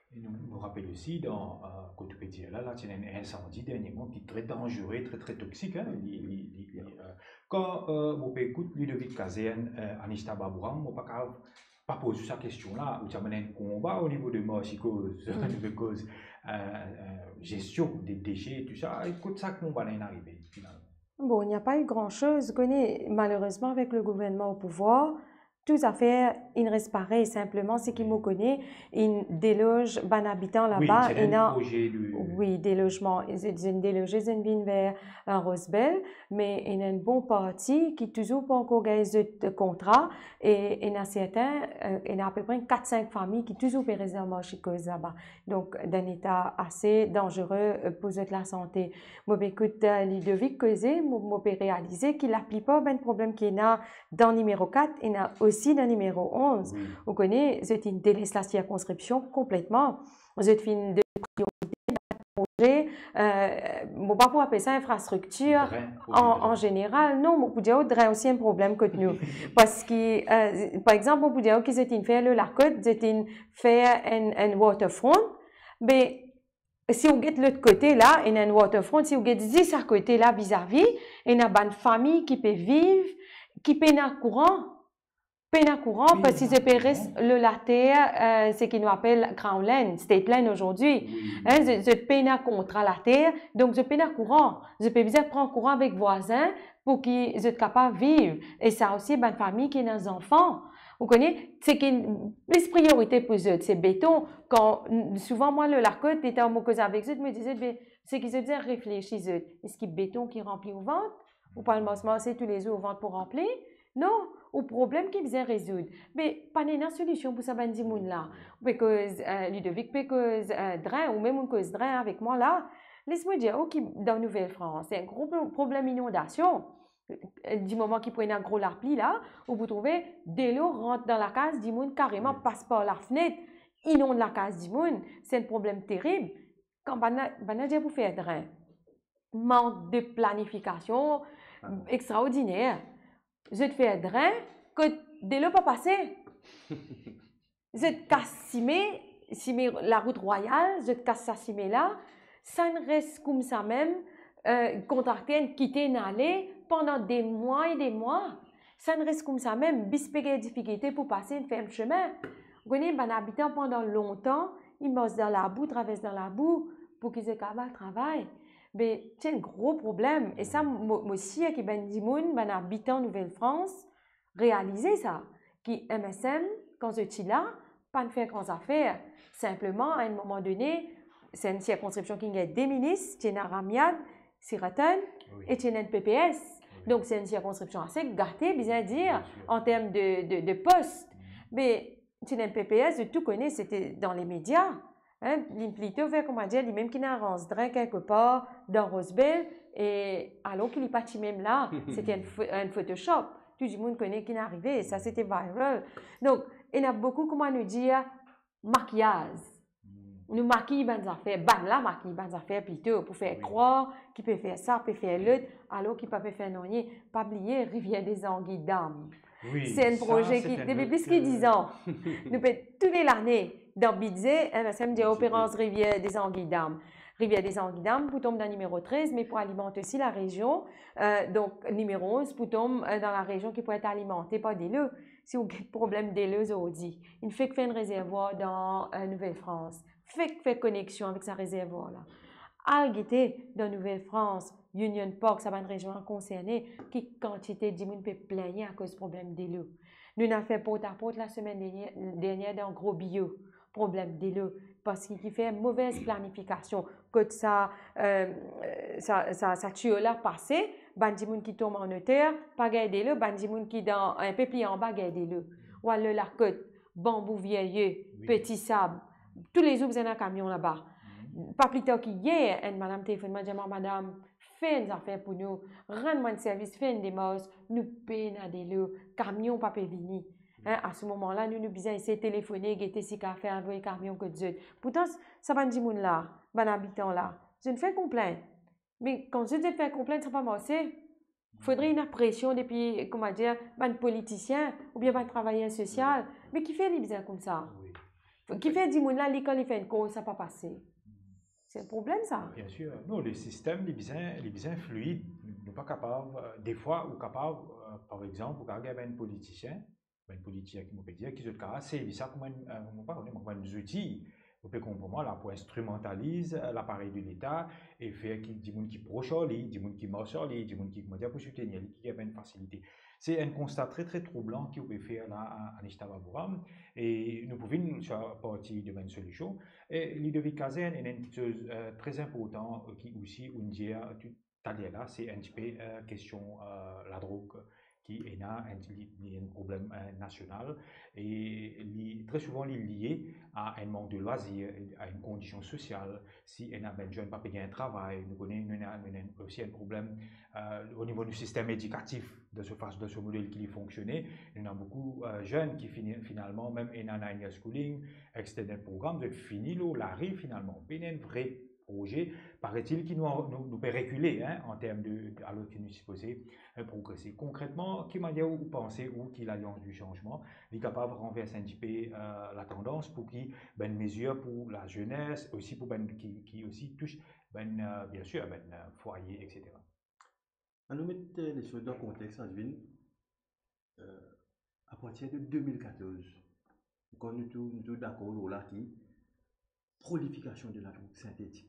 E nou, nou rapel osi dan, eh, kot ou pe dir la, la, ti ena enn insandi dernieman ki tre danzere, tre, tre toksik, hein, li, li, li, li, eh, kan, eh, mo pe ekout Ludovic Kazerne, eh, Anishta Babouram, mo pa kapav pa poz ou sa kestion la, ou ti amenn enn konba o nivo de Marsi koz, nou pe koz, eh, eh, zestion de dese, tou sa, e kot sa ki bann la inn arive, finalman? Bon, il n'y a pas eu grand-chose. Ou kone, malerezman, avek le gouvernman o pouvwar, tou zafer inn res parey. Sinpleman, seki mo kone, inn deloz bann abitan laba, wi, ena, wi, de lozman, zot, zot inn deloze, zot inn vinn ver, eh, Rose Belle, me ena enn bon parti ki touzour pa ankor gagn zot kontra, e ena sertin, eh, ena apepre kat sink fami ki touzour pe res dan Marsi koz laba. Donk, dan enn eta ase danzere, eh, pou zot lasante. Mo pe ekout, eh, Ludovic koze, mo, mo pe realize ki laplipar bann problem ki ena dan nimero kat, ena osi dan nimero onz. Wi. Ou kone, zot inn deles lasirkonskripsion konpletman. Zot finn donn priorite bann proze, eh, mo pa pou apel sa infrastriktir an, an zeneral. Non, mo pou dir ou, drin osi enn problem kot nou. Parski, eh, par exanp, mo pou dir ou ki zot inn fer lor lakot, zot inn fer enn, enn waterfront. Me si ou get lot kote la, ena enn waterfront, si ou get zis akote la, vizavi, ena bann fami ki pe viv, ki pena kouran. Pena kouran, parski zot pe res lor later, eh, seki nou apel Crown Land, State Land ozordi. Wi. Hein, zot, zot pena kontra later, donk zot pena kouran. Zot pe bizin pran kouran avek vwazin pou ki zot kapav viv. E sa osi, bann fami ki ena zanfan, ou kone, seki plis priorite pou zot, se beton. Kan, souvan, mwa, lor lakot, letan mo koz avek zot, mo dir zot, be, seki zot bizin reflesi zot. Eski beton ki ranpli ou vant? Ou pa al mars-, marse toulezour, ou vant pou ranpli? Non, ou problem ki bizin rezoud. Me pa ena solision pou sa bann dimoun la. Ou pe koz, eh, Ludovic pe koz, eh, drin, ou mem ou koz drin avek mwa la. Les mo dir ou ki dan Nouvelle-France, enn gro pro-, problem inondasion. Eh, dimoman ki pou ena gro lapli la, ou pou trouve delo rant dan lakaz dimoun, kareman pas par lafnet, inond lakaz dimoun. Se enn problem terib. Kan bann la, bann la dir pou fer drin. Mank de planifikasion extraordiner. Zot fer drin kot delo pa pase. Zot kas sime, sime larout Rwayal, zot kas sa sime la, sa inn res koumsa mem, eh, kontrakter inn kite, inn ale pandan de mwa e de mwa. Sa inn res koumsa mem, bis pe gagn difikilte pou pase, inn ferm sime. Ou kone, bann abitan pandan lontan, inn mars dan labou, travers dan labou, pou ki zot kapav al travay. Be, ti enn gro problem. E sa, mo, mo sir ki bann dimoun, bann abitan Nouvelle-France, realize sa, ki M S M, kan zot ti la, pa'nn fer gran zafer. Sinpleman, a enn moman done, se enn sirkonskripsion ki gagn de minis, ti ena Ramyad, Siraton, wi, e ti ena enn P P S. Wi. Donk, se enn sirkonskripsion ase gate, bizin dir, bien sir, an term de, de, de pos. Mm. Me, ti ena enn P P S, zot tou kone, sete dan lemedia. Hein, li plito fer, kouma dir, li mem ki ena ranz drin kelkepar dan Rose Belle, e alor ki li pa ti mem la, sete enn fo-, enn Photoshop. Tou dimoun kone ki ena arive, sa sete viral. Donk, ena boukou, kouma nou dir, makiyaz. Nou makiy bann zafer, bann la makiy bann zafer plito pou fer krwar ki pe fer sa, pe fer lot, alor ki pa pe fer nanye. Pa bliye Rivière des Anguilles Dames. Se enn proze ki, depi plis ki dizan, nou pe tou le lane dan bidze, hein, parski nou dir operans Rivière des Anguilles Dames. Rivière des Anguilles Dames pou tom dan nimero trez, me pou alimant osi larezion. Euh, donk, nimero onz pou tom, euh, dan larezion ki pou et alimante par delo. Si ou gagn problem delo zordi, inn fek fer enn rezervwar dan, euh, Nouvelle-France, fek fer koneksion avek sa rezervwar la. Al gete dan Nouvelle-France, Union Park, sa bann rezion la konserne, ki kantite dimoun pe pligne akoz problem delo. Nou ena fer portaport lasemenn dernie, dernie dan Gros Bio, problem delo, parski ki fer movez planifikasion. Kot sa, euh, sa, sa, sa tiyo la pase, bann dimoun ki tom an oter pa gagn delo, bann dimoun ki dan, enn pe pli anba gagn delo. Ou al lor lakot, Bambou Vierrieux, Petit Sable, toulezour bizin ena kamion laba. Pa pli tar ki yer, enn madam telefonn mwa, dir mwa, "Madam, fer enn zafer pou nou, rann mwa enn servis, fer enn demars, nou pena delo, kamion pa pe vini." Hein, a se moman la, nou, nou bizin esey telefone, gete si kapav fer avoy kamion kot zot. Pourtan, sa bann dimoun la, bann abitan la, zot inn fer konplint. Me kan zot, zot fer konplint, sa pa marse, fodre ena presion depi, kouma dir, bann politisien oubien bann travayer sosial. Me kifer li bizin koumsa? Kifer dimoun la, li, kan li fer enn koz, sa pa pase? Se enn problem, sa. Biensir. Non, le sistem, li bizin, li bizin fluid. Nou pa kapav, euh, defwa, ou kapav, euh, par exanp, ou kapav gagn enn politisien, bann politisien ki mo pe dir, ki zot kapav servi sa kouma enn, euh, mo pa kone, kouma enn zouti, ou pe konpran mwa la, pou instrimantaliz, euh, laparey de Leta e fer ki dimoun ki pros ar li, dimoun ki mars ar li, dimoun ki, kouma dir, pou soutenir li, ki gagn enn fasilite. Se enn konsta tre, tre troublan ki ou pe fer la, a, a Nishta Baburam, e nou pou vinn swa parti de bann solision. E Ludovic Kazerne, ena enn kiksoz, euh, tre inportan, euh, ki osi ou'nn dir, euh, tou, taler la, se enn tipe, euh, kestion, euh, ladrog ki ena enn, li, li enn problem, euh, nasional, e li, tre souvan, li lie a enn mank de lwazir, a enn kondision sosial. Si ena bann zenn pa pe gagn travay, nou kone, nou ena, nou ena osi enn problem, euh, o nivo nou sistem edikatif, dan so fas-, dan so model ki li fonksione. Nou ena boukou, euh, zenn ki fini, finalman, mem ena nine year schooling, extended program, zot fini lor lari finalman. Pena enn vre proze, paraît-il, ki nou, nou, nou pe rekile, hein, an term de, de, alor ki nou sipoze, euh, progrese. Konkretman, ki manier ou panse ou ki Lalians di Sanzman, li kapav ranvers enn tipe, euh, latandans pou ki bann mezir pou lazenes, osi pou bann ki, ki osi tous bann, euh, biensir, bann, euh, fwaye, et cetera. Anou met, euh, lesoz dan kontex, Adwin. Euh, apartir de de mil katorz, kan nou tou, nou tou dakor lor la ki prolifikasion de ladrog sintetik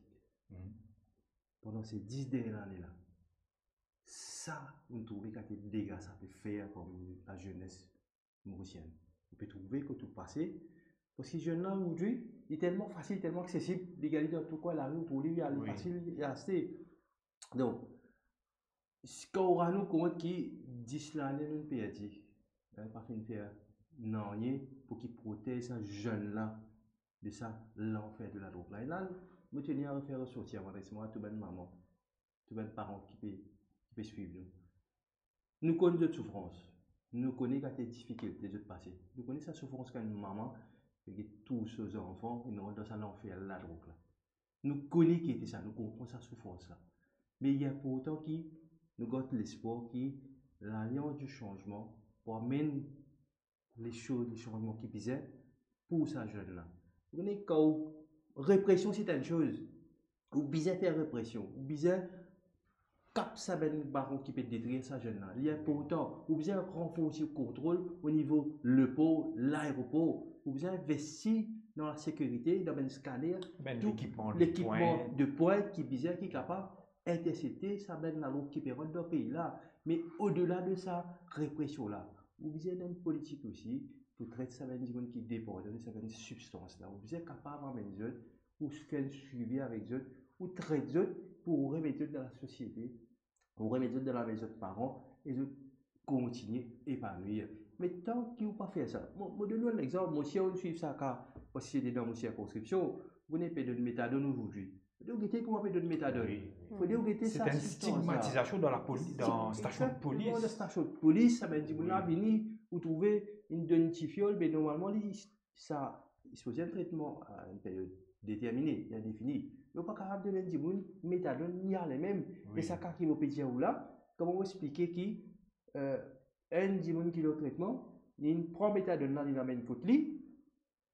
pandan se dis dernie lane la, sa, nou trouve ki dega sa pe fer parmi lazenes morisienn. Ou pe trouve kot ou pase, parski zenn la, zordi, li telman fasil, telman aksesib, li gagn li dan tou kwin lari, ou trouv li, li ale fasil, li aste. Donk, si kan ou rann ou kont ki dis lane nou perdi, nou pa finn fer nanye pou ki protez sa zenn la de sa lanfer de ladrog la. E la, mo tenir a refer resorti, avan res mo a tou bann mama, tou bann paran ki pe, ki pe swiv nou. Nou konn zot soufrans. Nou kone kate difikilte zot pase. Nou kone sa soufrans kan enn mama pe get tou so zanfan, inn rant dan sa lanfer ladrog la. Nou kone ki ete sa, nou konpran sa soufrans la. Me li inportan ki nou gard lespwar ki Lalians di Sanzman pou amenn lesoz, le sanzman ki bizin pou sa zenn la. Ou kone, kan ou, represion se enn soz, ou bizin fer represion, ou bizin kap sa bann baron ki pe detrir sa zenn la. Li inportan, ou bizin ranforsi kontrol o nivo lepor, laeropor, ou bizin investi dan lasekirite, dan bann skaner, bann tou lekipman de lekipman pwint. De pwint ki bizin, ki kapav intersepte sa bann ladrog ki pe rant dan pei la. Me odela de sa represion la, ou bizin enn politik osi pou tret sa bann dimoun ki depandan de sa bann sibstans la. Ou bizin kapav amenn zot, ou fer enn swivi avek zot, ou tret zot pou ou remet zot dan lasosiete, ou remet zot dan lame zot paran, e zot kontinie epanwir. Me tan ki ou pa fer sa, mo, mo donn ou enn lexanp, mo sir ou swiv sa ka, parski se dan mo sirkonskripsion, ou ena pe donn metadone azordi. Fode ou gete kouma pe donn metadone. Wi, wi. Fode ou gete sa sibstans la. Se enn stigmatizasion dan la poli-, dan stasion de polis. Egzakteman, dan stasion de polis, sa bann dimoun la vini, ou trouve, inn donn ti fiol, me normalman, li, sa, li sipoze enn tretman a enn period determine, bien defini. Me ou pa kapav donn enn dimoun metadone, li ale mem. Wi. E sa ka ki mo pe dir ou la, kouma mo explike ki, eh, enn dimoun ki dan tretman, li pran metadone la, li amenn kot li,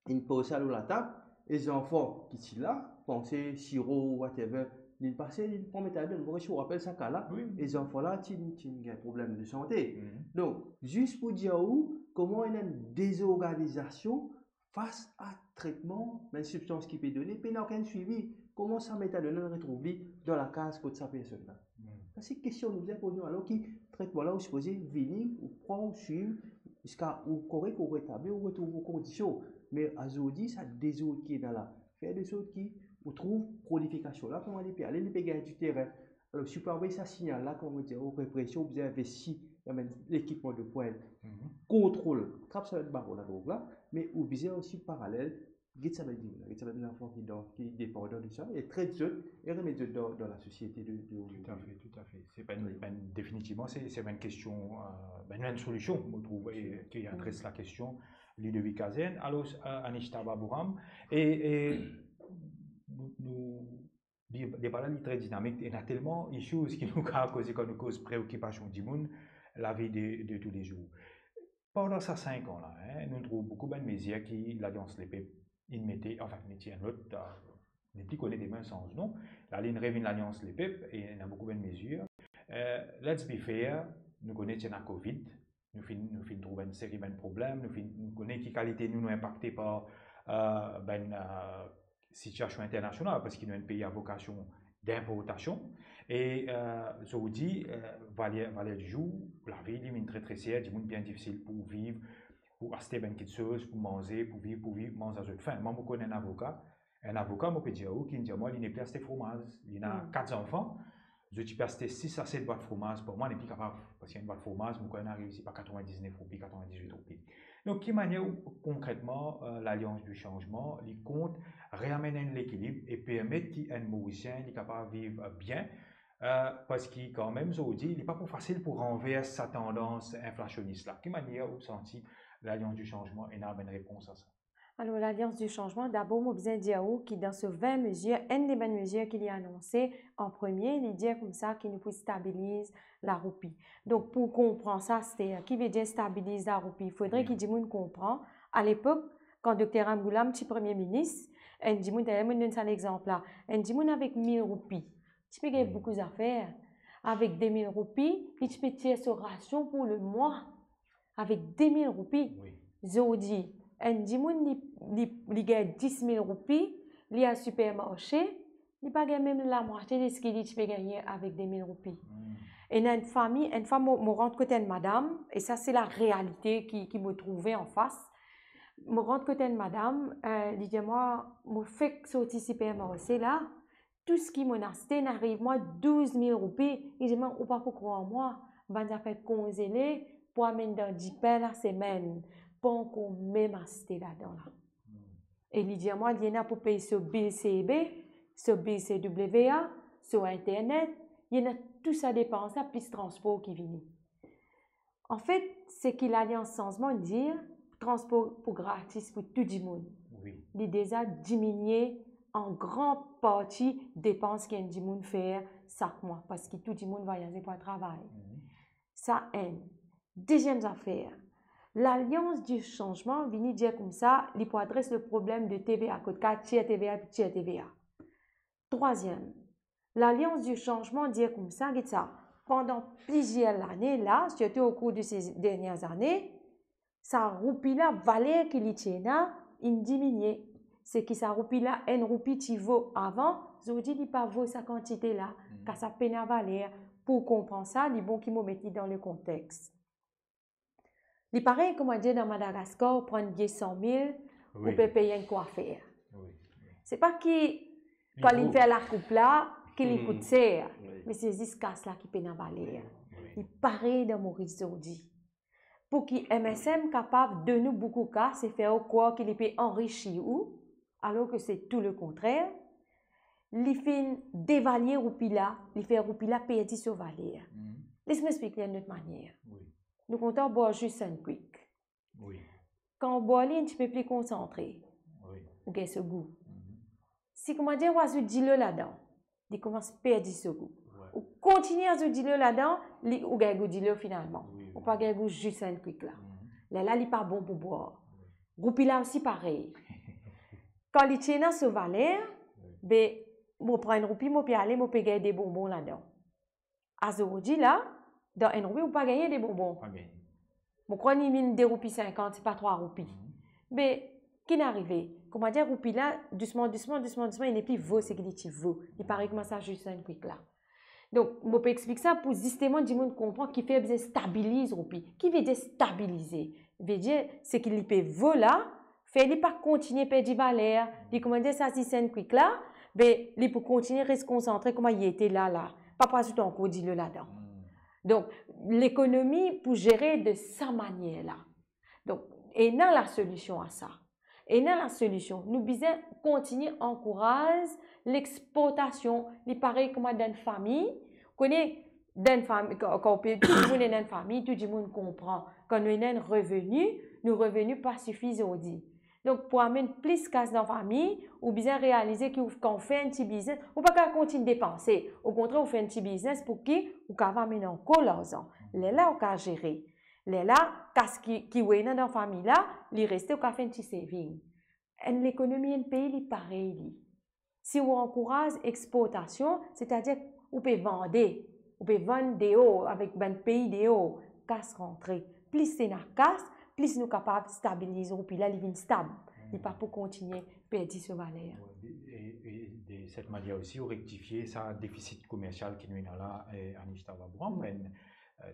li poz sa lor latab, e zanfan ki ti la, panse siro ou whatever, li pase, li pran metadone. Mo resi rapel sa ka la, wi, e zanfan la ti, ti gagn problem de sante. Mhm. Donk, zis pou dir ou kouma ena enn dezorganizasion fas a tretman, bann sibstans ki pe done, pena okenn swivi. Kouma sa metadone la retrouv li dan lakaz kot sa personn la? Hmm. Sa se kestion nou bizin poze nou, alor ki tretman la ou sipoze vini, ou pran, ou swiv, ziska ou korek, ou retabli, ou retrouv ou kondision. Me azordi, sa dezord ki ena la, fer de sort ki ou trouv pronifikasion la, kouma li pe ale, li pe gagn diterin. Alor, si ou pe anvoy sa signal la, kouma mo dir, ou represion, ou bizin investi dan bann lekipman de pwint, mhm, kontrol, trap sa bann baron ladrog la, me ou bizin osi paralel get sa bann dimoun la, get sa bann zanfan ki dan, ki depandan de sa, e tret zot, e remet zot dan, dan lasosiete de, de... Toutafe, toutafe. Se pa enn, wi, pa enn, definitivman, se, se pa enn kestion, eh, be, enn solision, mo trouve, e, ki adres lakestion Ludovic Kazerne. Alor, eh, Anishta Babouram, e, e nou, nou, li, deba la, li tre dinamik, ena telman issues ki nou kapav koze kan nou koz preokipasion dimoun, lavi de, de toulezour. Pandan sa sink an la, en, nou trouv boukou bann mezir ki Lalians Lepep inn mete, anfin, mete enn lot, eh, nou pli kone, demin sanz non. La, linn revinn Lalians Lepep, e ena boukou bann mezir. Eh, let's be fair, nou kone ti ena covid, nou finn, nou finn trouv enn seri bann problem, nou finn, nou kone ki kalite nou, nou inpakte par, eh, bann, eh, sitiasion internasional, parski nou enn pei a vokasion dinportasion. E, eh, zordi, eh, valer, valer di zour, lavi li vinn tre, tre ser, dimoun bien difisil pou viv, pou aste bann kiksoz, pou manze, pou viv, pou viv, manz a zot fin. Mwa, mo konn enn avoka, enn avoka, mo pe dir ou, ki dir mwa, li nepli aste fromaz, li ena, hmm, kat zanfan, zot ti pe aste sis a set bwat fromaz par mwa, li nepli kapav, parski enn bwat fromaz, mo krwar inn ariv, se pa katrevin-diznef roupi, katrevin-diz-wit roupi. Donk, ki manier ou, konkretman, eh, Lalians di Sanzman, li kont reamenn enn lekilib e permet ki enn Morisien, li kapav viv, eh, bien, eh, parski kanmem, zordi, li pa pou fasil pou ranvers sa tandans inflasionis la. Ki manier ou santi Lalians di Sanzman ena bann repons a sa? Alor, Lalians di Sanzman, dabor, mo bizin dir ou ki dan so vin mezir, enn de bann mezir ki li anonse an premie, li dir koumsa ki nou pou stabiliz laroupi. Donk, pou konpran sa, aster, ki vedir stabiliz laroupi? Fodre, wi, ki dimoun konpran, alepok, kan Dokter Ramgoolam ti premie minis, enn dimoun, dayer, mo donn sa lexanp la, enn dimoun avek mil roupi, ti pe gagn, wi, boukou zafer. Avek de mil roupi, li ti pe tir so rasion pou lemwa. Avek de mil roupi. Wi. Zordi, enn dimoun, li, li, li gagn dis mil roupi, li al sipermarse, li pa gagn mem lamwatie de seki li ti pe gagne avek de mil roupi. Hmm. Ena enn fami, enn fwa mo, mo rant kot enn madam, e sa se larealite ki, ki mo trouve anfas. Mo rant kot enn madam, eh, li dir mwa, mo fek sorti sipermarse la, tou seki mo'nn aste, inn ariv mwa douz mil roupi. Li dir mwa, ou pa pou krwar mwa, bann zafer konzele pou amenn dan dipin lasemenn, pa ankor mem aste ladan la. Hmm. E li dir mwa, li ena pou pey so bil C B, so bil C W A, so internet, li ena tou sa depans la, plis transpor ki vini. Anfet, seki Lalians Sanzman dir, transpor pou gratis pou tou dimoun. Wi. Li deza diminie an gran parti depans ki enn dimoun fer sak mwa, parski tou dimoun vwayaze pou al travay. Mhm. Sa enn. Deziem zafer, Lalians di Sanzman vini dir koumsa, li pou adres le problem de T V A, kot kat tir T V A epi tir T V A. Trwaziem, Lalians di Sanzman dir koumsa, get sa, pandan plizier lane la, sirtou o kour de se dernie zane, sa roupi la, valer ki li ti ena, inn diminie. Seki sa roupi la, enn roupi ti vo avan, zordi li pa vo sa kantite la, mhm, kar sa pena valer. Pou konpran sa, li bon ki mo met li dan le kontex. Li parey, kouma dir dan Madagaskar, ou pran enn bie san mil, wi, ou pe pey enn kwafer. Wi, wi. Se pa ki, kan li fer lakoup la, ki li, hmm, kout ser, wi, me se zis kas la ki pena valer. Wi. Li parey dan Moris zordi. Pou ki M S M kapav donn ou boukou kas e fer ou krwar ki li pe anrisi ou, alor ke se tou le kontrer, li finn devalie roupi la, li fer roupi la perdi so valer. Les mo explik li enn lot manier. Nou kontan bwar zis enn kwik. Kan ou bwar li enn tipe pli konsantre, ou gagn so gou. Si, koumadir, ou azout dilo ladan, li koumans perdi so gou. Ou kontigne azout dilo ladan, li, ou gagn gou dilo finalman. Ou pa gagn gou zis enn kwik la. Lerla li pa bon pou bwar. Roupi la osi parey. Kan li ti ena so valer, be, mo pran enn roupi, mo pe ale, mo pe gagn de bonbon ladan. Azordi la, dan enn roupi, ou pa gagne de bonbon. Mo krwar li vinn de roupi sinkant, se pa trwa roupi. Be, ki'nn arive? Koumadir, roupi la, dousman, dousman, dousman, dousman, li nepli vo seki li ti vo. Li parey kouma sa zis enn kwik la. Donk, mo pe explik sa pou zisteman dimoun konpran kifer bizin stabiliz roupi. Ki vedir stabilize? Vedir, seki li pe vo la, fer li pa kontigne perdi valer. Li koumadir sa zis enn kwik la, be, li pou kontigne res konsantre kouma li ete la la. Pa pou azout ankor dilo ladan. Donk, lekonomi pou zere de sa manier la. Donk, ena lasolision a sa. Ena lasolision. Nou bizin kontigne ankouraz lexportasion. Li parey kouma dan enn fami. Kone, dan enn fami, kan, kan ou pe, tou dimoun ena enn fami, tou dimoun konpran. Kan nou ena enn reveni, nou reveni pa sifi zordi. Donk, pou amenn plis kas dan fami, ou bizin realize ki ou, kan ou fer enn ti biznes, ou pa kapav kontign depanse. Okontrer, ou fer enn ti biznes pou ki ou kapav amenn ankor larzan. Lerla ou kapav zere. Lerla, kas ki, ki ou ena dan fami la, li reste, ou kapav fer enn ti saving. Enn lekonomi enn pei, li parey li. Si ou ankouraz exportasion, setadir ou pe vande, ou pe vann deor avek bann pei deor, kas rantre. Plis ena kas, plis nou kapav stabiliz roupi la, li vinn stab. Li pa pou kontigne perdi so valer. Wi, e, e de set manier osi, ou rektifie sa defisit komersial ki nou ena la, e, Anishta Baburam, enn, e,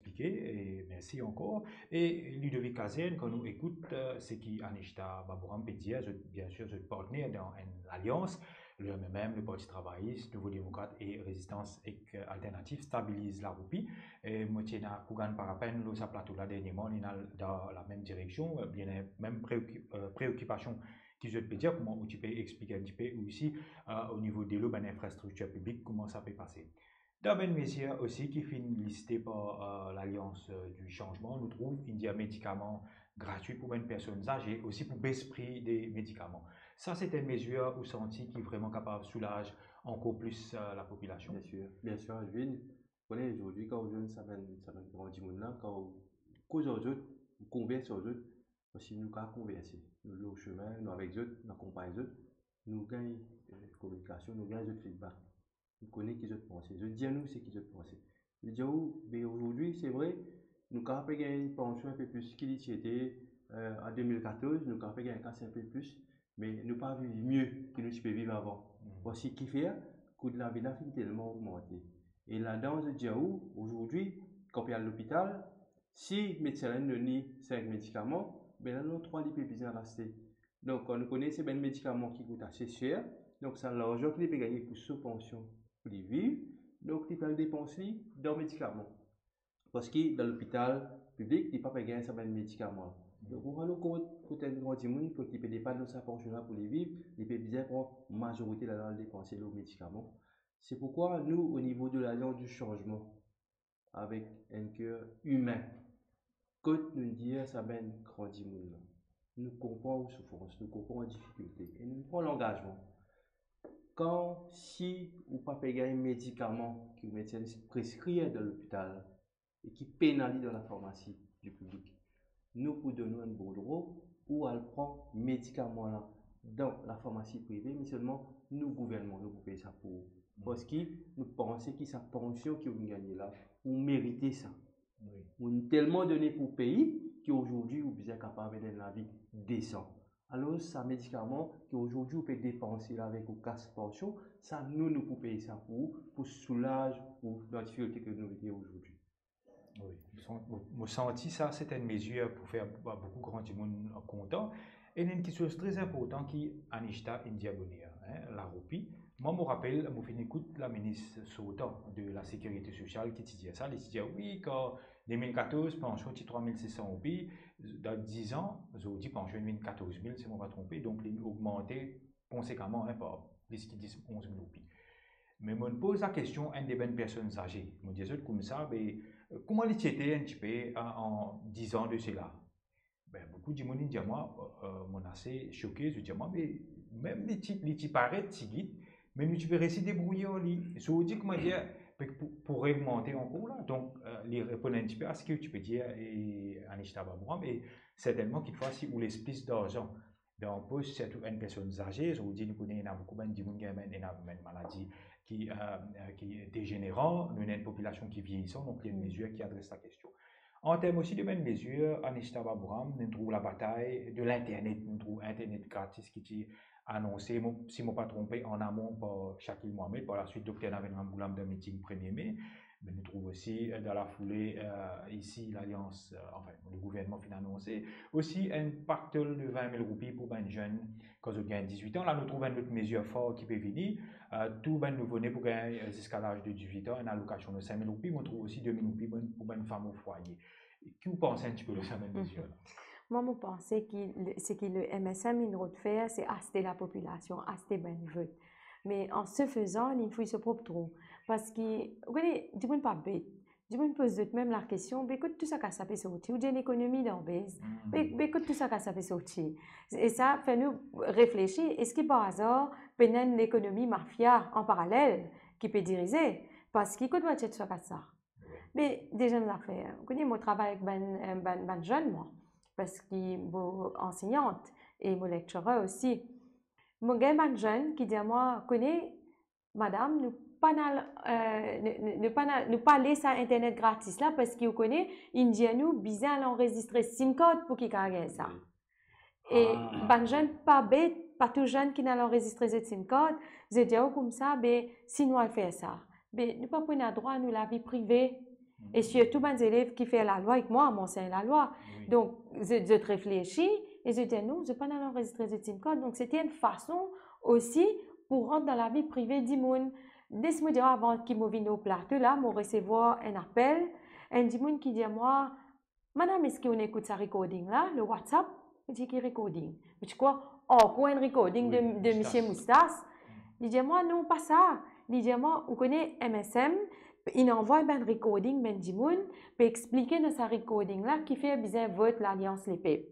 explike, e mersi ankor. E Ludovic Kazerne, kan nou ekout, e, seki Anishta Baburam pe dir, zot, biensir, zot partner dan enn lalians, le M M M, le Parti Travayis, Nouvo Demokrat e Rezistans ek, e, Alternatif stabiliz laroupi. E mo ti ena Kougan Parapen lor sa plato la dernierman, li ena dan lamem direksion, e, bien, lamem preoki-, e, preokipasion ki zot pe dir, kouma ou ti pe explike enn tipe osi, e, o nivo delo, bann infrastriktir piblik, kouma sa pe pase. Dan bann mezir osi ki finn liste par, e, Lalians, e, di Sanzman, nou trouv inn dir medikaman gratwi pou bann personn aze, osi pou bes pri de medikaman. Sa se enn mezir ou santi ki vreman kapav soulaz ankor plis, e, lapopilasion? Biensir, biensir, Edwin. Ou kone, zordi, kan ou zwenn sa bann, sa bann gran dimoun la, kan ou koz ar zot, ou konvers ar zot, parski nou kapav konverse. Nou lor sime, nou avek zot, nou akonpagn zot, nou gagn, e, kominikasion, nou gagn zot feedback. Nou kone ki zot panse. Zot dir nou seki zot panse. Zot dir ou, be, zordi, se vre, nou kapav pe gagn pansion enpe plis ki li ti ete, e, an de mil katorz, nou kapav pe gagn kas enpe plis, me nou pa viv mie ki nou ti pe viv avan. Parski kifer? Kou lavi la finn telman ogmante. E ladan, zot dir ou, zordi, kan ou pe al lopital, si medsin la inn donn li sink medikaman, be la, non, trwa li pe bizin al aste. Donk, kan nou kone se bann medikaman ki kout ase ser, donk sa larzan ki li pe gagne pou so pansion pou li viv, donk li pe al depans li dan medikaman. Parski dan lopital piblik, li pa pe gagn sa bann medikaman la. Donk, ou rann ou kont kot enn gran dimoun, kot li pe depann lor sa pansion la pou li viv, li pe bizin pran mazorite ladan al depanse lor medikaman. Se poukwa nou, o nivo de Lalians di Sanzman, avek enn ker imin, kot nou dir sa bann gran dimoun la, nou konpran ou soufrans, nou konpran ou difikilte, e nou pran langazman. Kan si ou pa pe gagn medikaman ki ou medsin preskrir dan lopital e ki pena li dan lafarmasi di piblik, nou pou donn ou enn bordro, ou al pran medikaman la dan lafarmasi prive, me selman nou gouvernman, nou pou pey sa pou ou. Parski nou panse ki sa pansion ki ou gagne la, ou merite sa. Ou telman done pou pei ki zordi ou bizin kapav ena enn lavi desan. Alor, sa medikaman ki zordi ou pe depanse la avek ou kas pansion, sa nou, nou pou pey sa pou ou, pou soulaz ou dan difikilte ki nou ete zordi. Wi, mo san-, mo, mo santi sa, se enn mezir pou fer ba-, boukou gran dimoun kontan. E ena enn kiksoz tre inportan ki Anishta inn dir boner, hein, laroupi. Mwa, mo rapel, mo finn ekout laminis sortan de Lasekirite Sosial ki ti dir sa, li ti dir, wi, kan De mil katorz, pansion ti trwa mil sis san roupi, dan diz an, zordi pansion vinn katorz mil, si mo pa tronpe, donk li ogmante konsekaman, hein, par plis ki dis, onz mil roupi. Me mo poz lakestion enn de bann personn aze, mo dir zot koumsa, be, kouma li ti ete enn tipe, an, an diz an de sela? Be, boukou dimoun inn dir mwa, euh, euh, mo ase soke, zot dir mwa, me mem li ti, li ti paret tigit, me nou ti pe resi debrouye ar li. So, ou dir, kouma dir, pe, pou, pou ogmante ankor la. Donk, euh, li reponn enn tipe a seki ou ti pe dir, e Anishita Baburam, e sertennman, kikfwa, si ou les plis larzan dan pos, sirtou enn personn aze, so, ou dir, nou kone ena boukou bann dimoun ki ena bann, ena bann maladi ki, euh, euh, ki dezeneran, nou ena enn popilasion ki vieyisan, donk li enn mezir ki adres lakestion. An term osi de bann mezir, Anishita Baburam, nou trouv labatay de linternet, nou trouv internet gratis ki ti anonse, mo, si mo pa tronpe, an amon par Shakil Mohamed, par laswit Dokter Navendra Ghulam dan miting premie me, me nou trouv osi, euh, dan lafoule, euh, isi, Lalians, euh, anfin, le gouvernman finn anonse osi enn paktol de vin mil roupi pou bann zenn kan zot gagn dizwit an. La, nou trouv enn lot mezir for ki pe vini, euh, tou bann nouvo-ne pou gagn, euh, ziska laz de dizwit an, enn alokasion de sink mil roupi, mo trouv osi de mil roupi pou bann, pou bann fam o fwaye. Ki ou panse enn tipe lor sa bann mezir la? Mwa, mo panse ki le, seki le M S M inn rod fer, se aste lapopilasion, aste bann vot. Me an se fezan, li fouy so prop trou. Parski, ou kone, dimoun pa bet. Dimoun poz zot mem lakestion, be kot tou sa kas la pe sorti? Ou dir lekonomi dan bes. Be, be kot tou sa kas la pe sorti? E sa fer nou reflesi, eski par azar pena enn lekonomi mafia an paralel ki pe dirize? Parski kot mo tir tou sa kas la? Me deziem zafer, ou kone, mo travay avek bann, euh, bann, bann zenn, mwa, parski mo ansegnant e mo lecturer osi. Mo gagn bann zenn ki dir mwa, kone, madam, nou pa nal, euh, nou, nou, nou pa nal, nou pa les sa internet gratis la, parski ou kone, inn dir nou bizin al anrezistre sim kart pou ki kapav gagn sa. E bann zenn pa bet, pa tou zenn ki nal anrezistre zot sim kart, zot dir ou koumsa, be, si nou al fer sa, be, nou pa pou ena drwa nou lavi prive. E sirtou bann zelev ki fer lalwa ek mwa, mo ansegn lalwa. Donk, zot, zot reflesi e zot dir, non, zot pa nal anrezistre zot sim kart. Donk, se ti enn fason osi pou rant dan lavi prive dimoun. Les mo dir, avan ki mo vinn o plato la, mo resevwar enn apel, enn dimoun ki dir mwa, madam, eski ou ena ekout sa recording la, lor WhatsApp? Mo dir, ki recording? Mo ti krwar ankor enn recording de, de misie Moustas. Li dir mwa, non, pa sa. Li dir mwa, ou kone M S M inn anvway bann recording bann dimoun, pe explike dan sa recording la kifer bizin vot Lalians Lepep.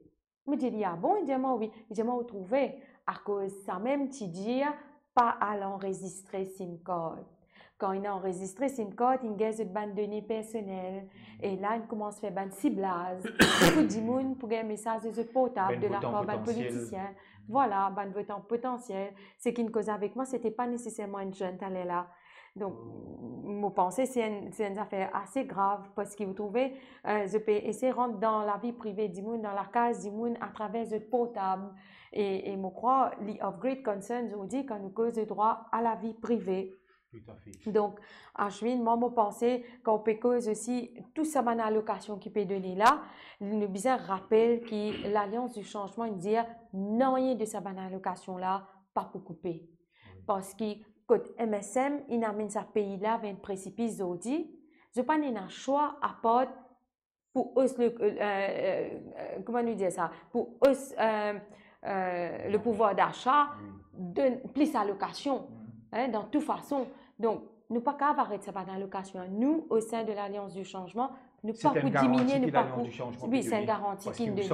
Mo dir li, ah bon? Li dir mwa, wi. Li dir mwa, ou trouve, akoz samem ti dir pa al anrezistre sim kart. Kan inn anrezistre sim kart, inn gagn zot bann done personel. E la, inn koumans fer bann siblaz. Boukou dimoun pou gagn mesaz lor zot portab de lapar bann politisien. Vwala, bann votan potansiel. Seki inn koz avek mwa, se ti pa neseserman enn zenn taler la. Donk, mo panse se enn, se enn zafer ase grav, parski ou trouve, euh, zot pe esey rant dan lavi prive dimoun, dan lakaz dimoun, atraver zot portab. E, e mo krwar, li of great concern zordi kan nou koz de drwa a lavi prive. Toutafe. Donk, Ashwin, mwa, mo panse, kan ou pe koz osi tou sa bann alokasion ki pe done la, nou bizin rapel ki Lalians di Sanzman inn dir, nanye de sa bann alokasion la pa pou koupe. Wi. Parski kot M S M inn amenn sa pei la ver enn presipis zordi, zot pa ena swa apar pou os le, euh, euh, euh, kouma nou dir sa, pou os, euh, euh, le pouvoir d'achat, donn plis alokasion, hein, dan tou fason. Donk, nou pa kapav aret sa bann alokasion. Nou, au sein de l'Alliance du Changement, nou pa pou diminie, nou pa pou... Wi, se enn garanti ki inn done.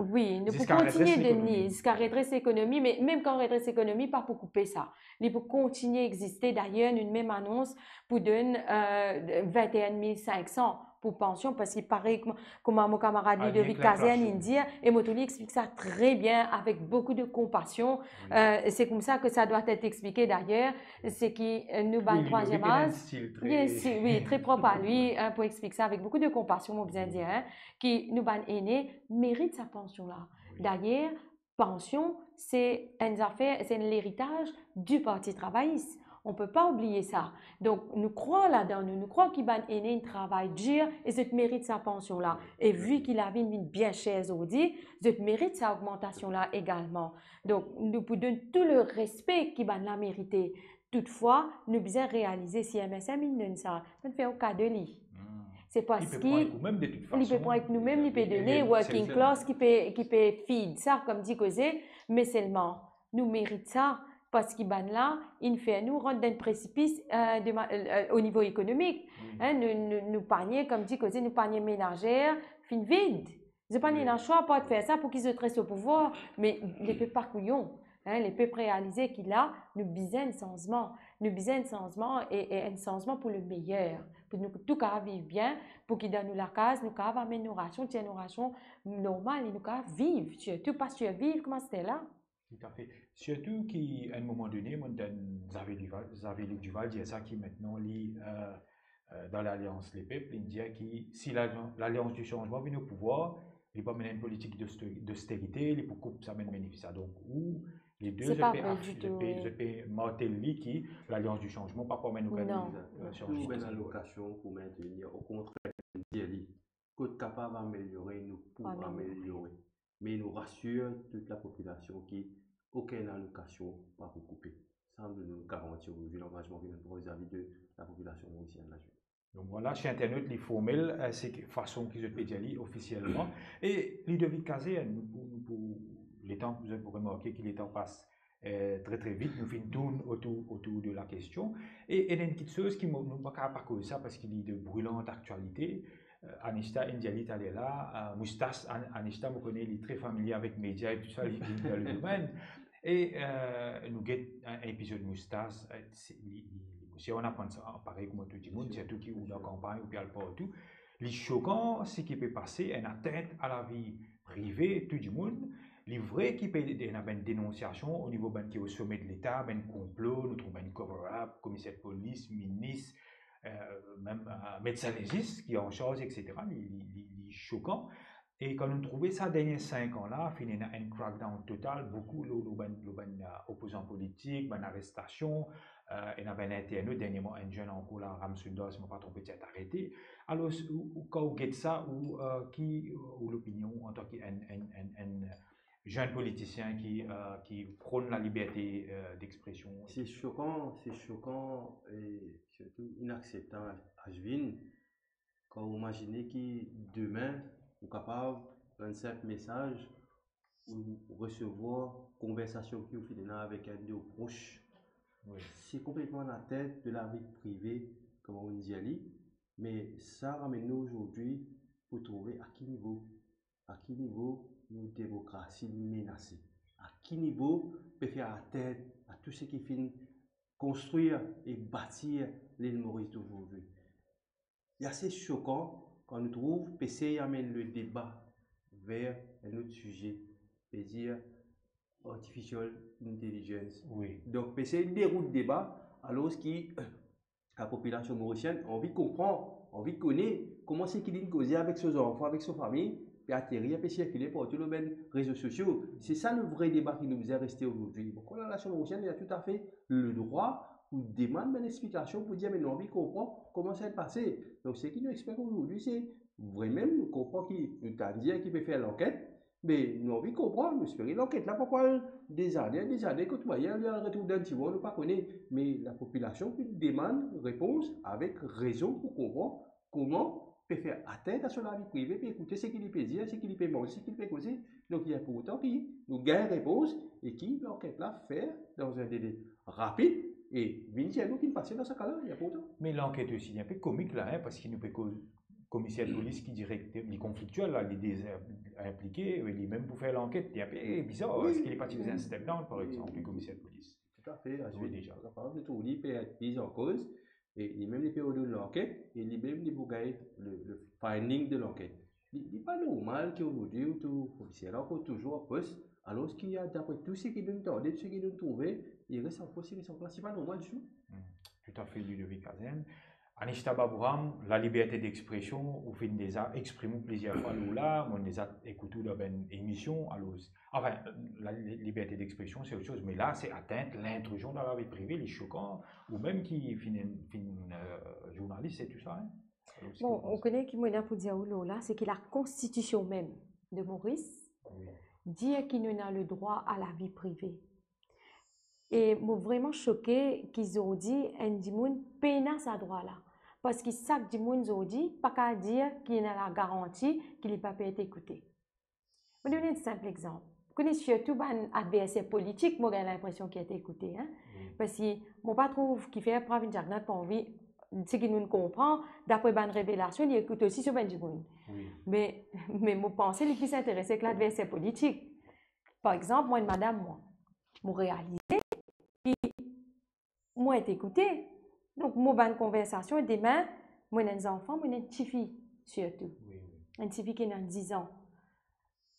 Wi, nou pou kontinie donn li ziska redres lekonomi, me mem kan redres lekonomi, pa pou koupe sa. Li pou kontinie egziste. Dayer, nou mem anons pou donn, euh, vinte et un mille cinq cents pou pansion, parski parey kouma, kouma mo kamarad Ludovic Cazenn inn dir, e mo trouv li explik sa tre bien, avek boukou de konpasion. Wi. Euh, se koumsa ke sa dwa et explike dayer, se ki, euh, nou bann trwaziem az, wi, tre prop a li, hein, pou explik sa avek boukou de konpasion, mo bizin dir, hein, ki nou bann ene merit sa pansion la. Wi. Dayer, pansion, se enn zafer, se enn leritaz di Parti Travayis. On peut pas oublier ça. Donk, nou krwar ladan nou, nou krwar ki bann ene inn travay dir e zot merit sa pansion la. E vi ki lavi inn vinn bien ser zordi, zot merit sa ogmantasion la egalman. Donk, nou pou donn tou le respe ki bann la merite. Toutfwa, nou bizin realize si M S M inn donn sa, nou fer ou kado li. Hmm. Se parski li pe pran avek nou mem, li pe done working class ki pe, ki pe feed sa, kouma dir koze, me selman nou merit sa, parski bann la inn fer nou rant dan enn presipis, eh, de ma-, eh, o nivo ekonomik. Nou, nou, nou panie, kouma dir koze, nou panie menazer finn vid. Zot pa ena swa apar fer sa pouki zot res o pouvwar, me lepep pa kouyon. Lepep realize ki la, nou bizin enn sanzman. Nou bizin enn sanzman e, e enn sanzman pou le meyer. Pou nou tou kapav viv bien, pouki dan nou lakaz, nou kapav amenn nou rasion, tir nou rasion normal, e nou kapav viv, sirtou pa sirviv kouma aster la. Toutafe. Sirtou ki, a enn moman done, mo tann Xavier Duval, Xavier Luc Duval dir sa ki aster li, eh, eh, dan Lalians Lepep, li dir ki si la-, Lalians di Sanzman vinn o pouvwar, li pou amenn enn politik d'oste-, d'osterite, li pou koup sa bann benefis la. Donk, ou, le de, zot pe, zot pe martel li ki Lalians di Sanzman pa pou amenn okenn, eh, sanzman. Tou bann alokasion pou maintenir, okontrer, dir li, kot kapav ameliore, nou pou ameliore. Me nou rasir tout lapopilasion ki okenn alokasion pa pou koupe. Sa nou, nou garanti ozordi langazman ki nou pran vizavi de lapopilasion morisienn la. Donk vwala, ser internot, li formel, eh, se ki, fason ki zot pe dir li ofisielman. E Ludovic Kazerne, nou pou, nou pou, letan, zot pou remarke ki letan pas, eh, tre, tre vit, nou finn tourn otour, otour de lakestion. E, e ena enn kiksoz ki mo, nou pa kapav pa koz sa, parski li de brilant aktialite. Eh, Anishta inn dir li taler la, eh, Moustas, An-, Anishta, mo kone li tre familie avek media e tou sa, li, li dan le domenn. E, eh, nou get enn epizod Moustas, eh, se, li, li, li, si ou aprann sa, parey kouma tou dimoun, sirtou ki ou dan kanpagn, ou pe al partou. Li sokan, seki pe pase, enn atint a lavi prive tou dimoun. Li vre ki pe ena bann denonsiasion o nivo bann ki o some de Leta, bann konplo, nou trouv bann cover-up, komiser polis, minis, eh, mem, eh, medsin lezis ki an sarz, et cetera. Li, li, li, li sokan. E kan nou trouve sa dernie sink an la, finn ena enn crackdown total, boukou lor, lor bann, lor bann, eh, opozan politik, bann arestasion, eh, ena bann internot, dernierman enn zenn ankor la, Ram Sundar, si mo pa tronpe, ti arete. Alor, ou, ou, kan ou get sa, ou, eh, ki, ou lopinion antan ki enn, enn, enn, enn zenn politisien ki, eh, ki pronn laliberte, eh, dexpresion? Se sokan, se sokan e sirtou inakseptab, Ashwin. Kan ou imazine ki demin, ou kapav, enn sinp mesaz, ou resevwar konversasion ki ou finn ena avek enn de ou pros. Wi. Se konpletman atint de lavi prive, kouma ou dir li, me sa ramenn nou ozordi pou trouve a ki nivo, a ki nivo nou demokrasi li menase, a ki nivo pe fer atint a tou seki finn konstrir e batir Lil Moris dozordi. Li ase sokan kan nou trouv pe sey amenn le deba ver enn lot size, pe dir artificial intelligence. Wi. Donk, pe sey derout deba, alor ki lapopilasion morisienn anvi konpran, anvi kone kouma seki linn koze avek so zanfan, avek so fami, pe aterir, pe sirkile partou lor bann rezo sosio. Se sa le vre deba ki nou bizin reste ozordi. Bon, kan lanasion morisienn, li ena toutafe ledrwa pou demann bann explikasion, pou dir, me nou anvi konpran kouma sa inn pase. Donk, seki nou expek ozordi, se vremem nou konpran ki nou tann dir ki pe fer lanket, me nou anvi konpran, nou espere lanket la pa pou al dezane, dezane, kot mwayin li al retrouv dan enn tirwar, nou pa kone. Me lapopilasion pe demann repons avek rezon pou konpran kouma pe fer atint a so lavi prive, pe ekoute seki li pe dir, seki li pe manze, seki li pe koze. Donk, li inportan ki nou gagn repons e ki lanket la fer dan enn dele rapid e vinn dir nou ki pase dan sa ka la, li inportan. Me lanket osi, li inpe komik la, hein, parski nou pe koz komiser polis ki direk, li konfliktiel la, li deza inplike, e li mem pou fer lanket, li inpe bizar, wi, parski li pa ti bizin step down, par exanp, li komiser polis. Toutafe, Ashwin. Wi, deza. Kapav nou trouv li pe et mis an koz, e li mem li pe ordonn lanket, e li mem li pou gagn le, le finding de lanket. Li, li pa normal ki ozordi ou trouv komiser la ankor touzour an pos, alor ki, dapre tou seki nou tande, tou seki nou trouve, li res an pos, li res an plas, li pa normal ditou. Hmm. Toutafe, Ludovic Kazerne. Anishta Baburam, laliberte dexpresion, ou finn deza exprim ou plizier fwa lor la, mo deza ekout ou dan bann emision, alor, anfin, la li-, liberte dexpresion, se ot soz, me la, se atint, lintrizion dan lavi prive, li sokan, ou mem ki finn, finn, eh, zournalis e tou sa, hein. Alor, bon, ou kone ki mo ena pou dir ou lor la, se ki lakonstitision mem de Moris, wi, dir ki nou ena ledrwa a lavi prive. E mo vreman soke ki zordi enn dimoun pena sa drwa la. Parski sak dimoun zordi pa kapav dir ki ena lagaranti ki li pa pe et ekoute. Mo donn enn sinp lexanp. Kone sirtou bann adverser politik, mo gagn linpresion ki et ekoute, hein. Wi. Parski mo pa trouv kifer Pravin Jagannath pa anvi, seki nou konpran, dapre bann revelasion, li ekout osi so bann dimoun. Wi. Me, me mo panse li plis interese ek ladverser politik. Par exanp, mwa enn madam, mwa, mo realize ki mo et ekoute. Donk, mo bann konversasion, demin, mo ena enn zanfan, mo ena enn tifi, sirtou. Wi, wi. Enn tifi ki ena diz an.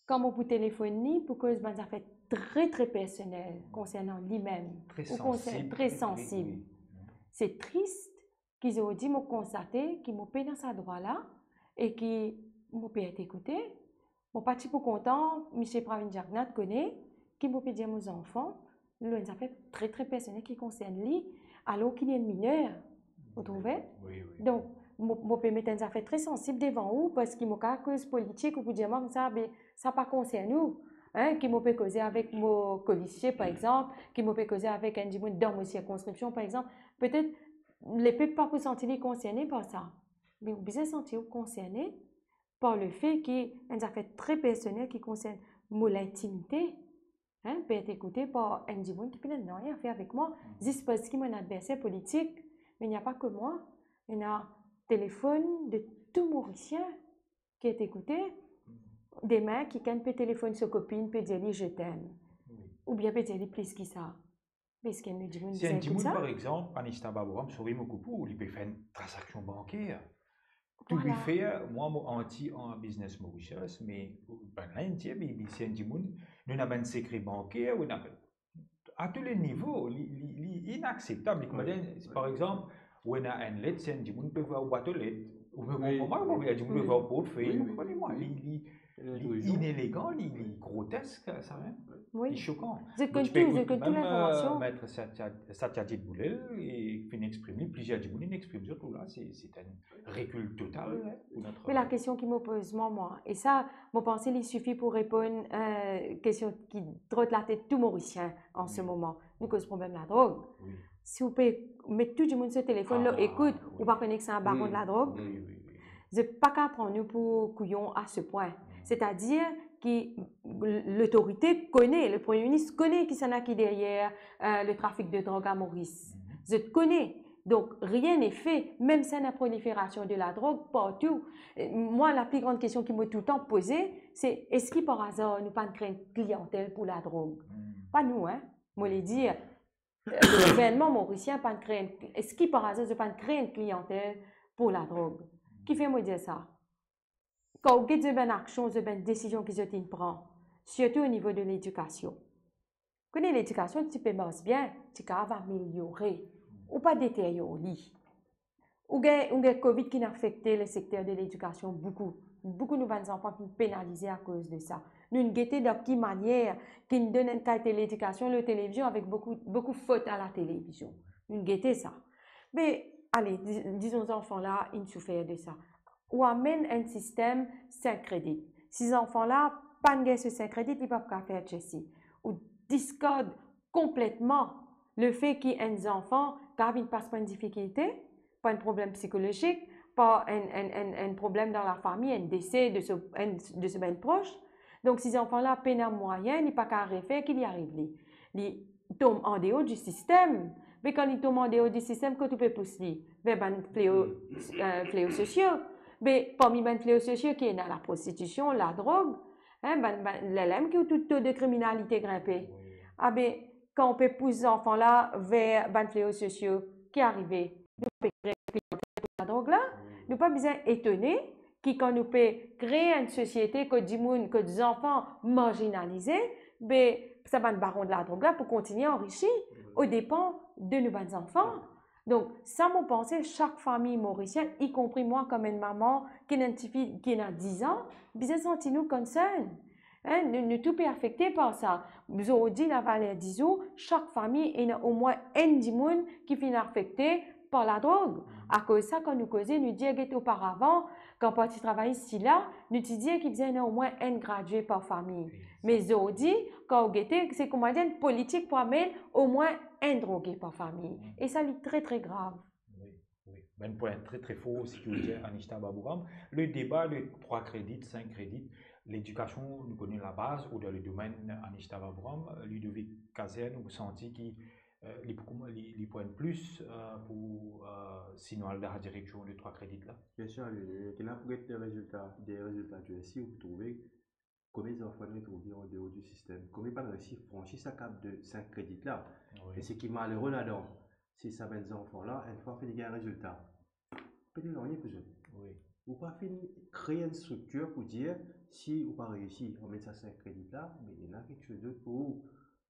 Kan mo pou telefonn li, pou koz bann zafer tre, tre personel konsernan limem, tre sansib, tre sansib. Wi, wi. Se tris ki zordi mo konstate ki mo pena sa drwa la e ki mo pe et ekoute. Mo pa ti pou kontan misie Pravin Jagannath kone ki mo pe dir mo zanfan lor enn zafer tre, tre personel ki konsern li, alor ki li enn miner, ou trouve? Wi, wi. Donk, mo, mo pe met enn zafer tre sansib devan ou, parski mo kapav koz politik, ou pou dir mwa koumsa, be, sa pa konsern ou, hein, ki mo pe koze avek mo kolisie, par exanp, ki mo pe koze avek enn dimoun dan mo sirkonskripsion, par exanp. Petet lepep pa pou santi li konserne par sa. Me ou bizin santi ou konserne par lefe ki enn zafer tre personel ki konsern mo lintimite, hein, pe et ekoute par enn dimoun ki pena nanye afer avek mwa, zis parski mo enn adverser politik. Me il n'y a pas que moi, ena telefonn de tou Morisien ki et ekoute. Demin, kikenn pe telefonn so kopinn, pe dir li, "Je t'aime." Wi. Oubien pe dir li plis ki sa. Me eski enn dimoun bizin ekout sa? Si enn dimoun, par exanp, Anishta Baburam, sori mo koup ou, li pe fer enn transaksion banker. To be fair, mwa, mo anti an business Mauritius, me bann la inn dir, me, me si enn dimoun, nou ena bann sekre banker, ou ena, a tou le nivo, li, li, li inakseptab. Li, kouma dir, par exanp, ou ena enn let, si enn dimoun pe vwar ou bwat o let, ou pe konpran mwa, ou pe dir, dimoun pe vwar ou portfey, ou konpran mwa, li, li, li inelegan, li, li grotesk, sa, hein? Wi. Li sokan. Zot konn tou, zot konn tou linformasion. Met Satya, Satyajit Boolel, e finn exprim li, plizier dimoun inn exprim zot, la, se, se enn rekil total, hein, pou notre... Me lakestion ki mo poz mwa, mwa, e sa, mo panse li sifi pou reponn, euh, kestion ki trot latet tou Morisien an se moman. Nou koz problem ladrog. Wi. Si ou pe met tou dimoun so telefonn, lor ekout, ou pa kone ki sa baron de ladrog. Wi, wi, wi. Zot pa kapav pran nou pou kouyon a se pwin. Setadir ki lotorite kone, le Premie Minis kone kisannla ki deryer, euh, le trafik de drog a Moris. Zot kone. Donk, rien n'est fait, mem si ena proliferasion de ladrog partou. Euh, mwa, la pli gran kestion ki mo toultan poze, se, eski par azar nou pa'nn kre enn kliantel pou ladrog? Pa nou, hein? Mo le dir, euh, le gouvernman morisien pa'nn kre enn, eski par azar zot pa'nn kre enn kliantel pou ladrog? Kifer mo dir sa? Kan ou get zot bann aksion, zot bann desizion ki zot inn pran, sirtou o nivo de ledikasion. Kone ledikasion ti pe mars bien, ti kapav ameliore. Ou pa deterior li. Ou gagn, ou gagn covid ki'nn afekte le sekter de ledikasion boukou. Boukou nou bann zanfan ki'nn penalize akoz de sa. Nou'nn gete dan ki manier ki'nn donn enn kalite ledikasion lor televizion avek boukou, boukou fot a la televizion. Nou'nn gete sa. Me, ale, di-, dizon zanfan la inn soufer de sa. Ou amenn enn sistem sin kredit. Si zanfan la pa'nn gagn so sin kredit, li pa pou kapav fer HSC. Ou diskard konpletman lefe ki enn zanfan kapav vinn pas par enn difikilte, par enn problem psikolozik, par enn, enn, enn, enn problem dan lafami, enn dese de so, enn, de so bann pros. Donk, si zanfan la pena mwayin, li pa kapav refer, ki li ariv li? Li tom andeor di sistem. Me kan li tom andeor di sistem, kot ou pe pous li? Ver bann fleo, euh, fleo sosio. Me parmi bann fleo sosio ki ena laprostitision, ladrog, hein, bann, bann, lerla mem ki to, to de kriminalite grinpe. Wi. Abe, kan ou pe pous zanfan la ver bann fleo sosio, ki arive? Nou pe kre kliantel pou ladrog la. Wi. Nou pa bizin etone ki kan nou pe kre enn sosiete kot dimoun, kot zanfan marzinalize, be sa bann baron de ladrog la pou kontigne anrisi o depan de nou bann zanfan. Donk, sa mo panse sak fami morisien, ikonpri mwa kouma enn mama ki ena enn tifi ki ena diz an, bizin santi nou concern. Hein, nou, nou tou pe afekte par sa. Zordi, lavaler dizour, sak fami ena omwin enn dimoun ki finn afekte par ladrog. Akoz sa, kan nou koze, nou dir, get, oparavan, kan Parti Travayis ti la, nou ti dir ki bizin ena omwin enn gradie par fami. Wi. Me zordi, kan ou gete, se kouma dir enn politik pou amenn omwin enn droge par fami. E sa, li tre, tre grav. Wi, wi. Bann pwin tre, tre for, seki ou dir, Anishta Baburam. Le deba de trwa kredit, sink kredit, ledikasion, nou kone labaz, ou dan le domenn, Anishta Baburam, Ludovic Kazerne, ou santi ki, eh, li pou kouma-, li, li pou enn plis, eh, pou, eh, si nou al dan sa direksion de trwa kredit la? Bien sir, li, li, li la pou get rezilta, de rezilta GSC, ou pou trouve konbien zanfan nou trouve an deor di sistem, konbien pa reysi fransi sa kap de sink kredit la. Wi. E seki malere ladan, se sa bann zanfan la, enn fwa fini gagn rezilta, pena nanye pou zot. Wi. Ou pa finn kree enn striktir pou dir, si ou pa reysi anmenn sa sink kredit la, be ena kiksoz dot pou ou.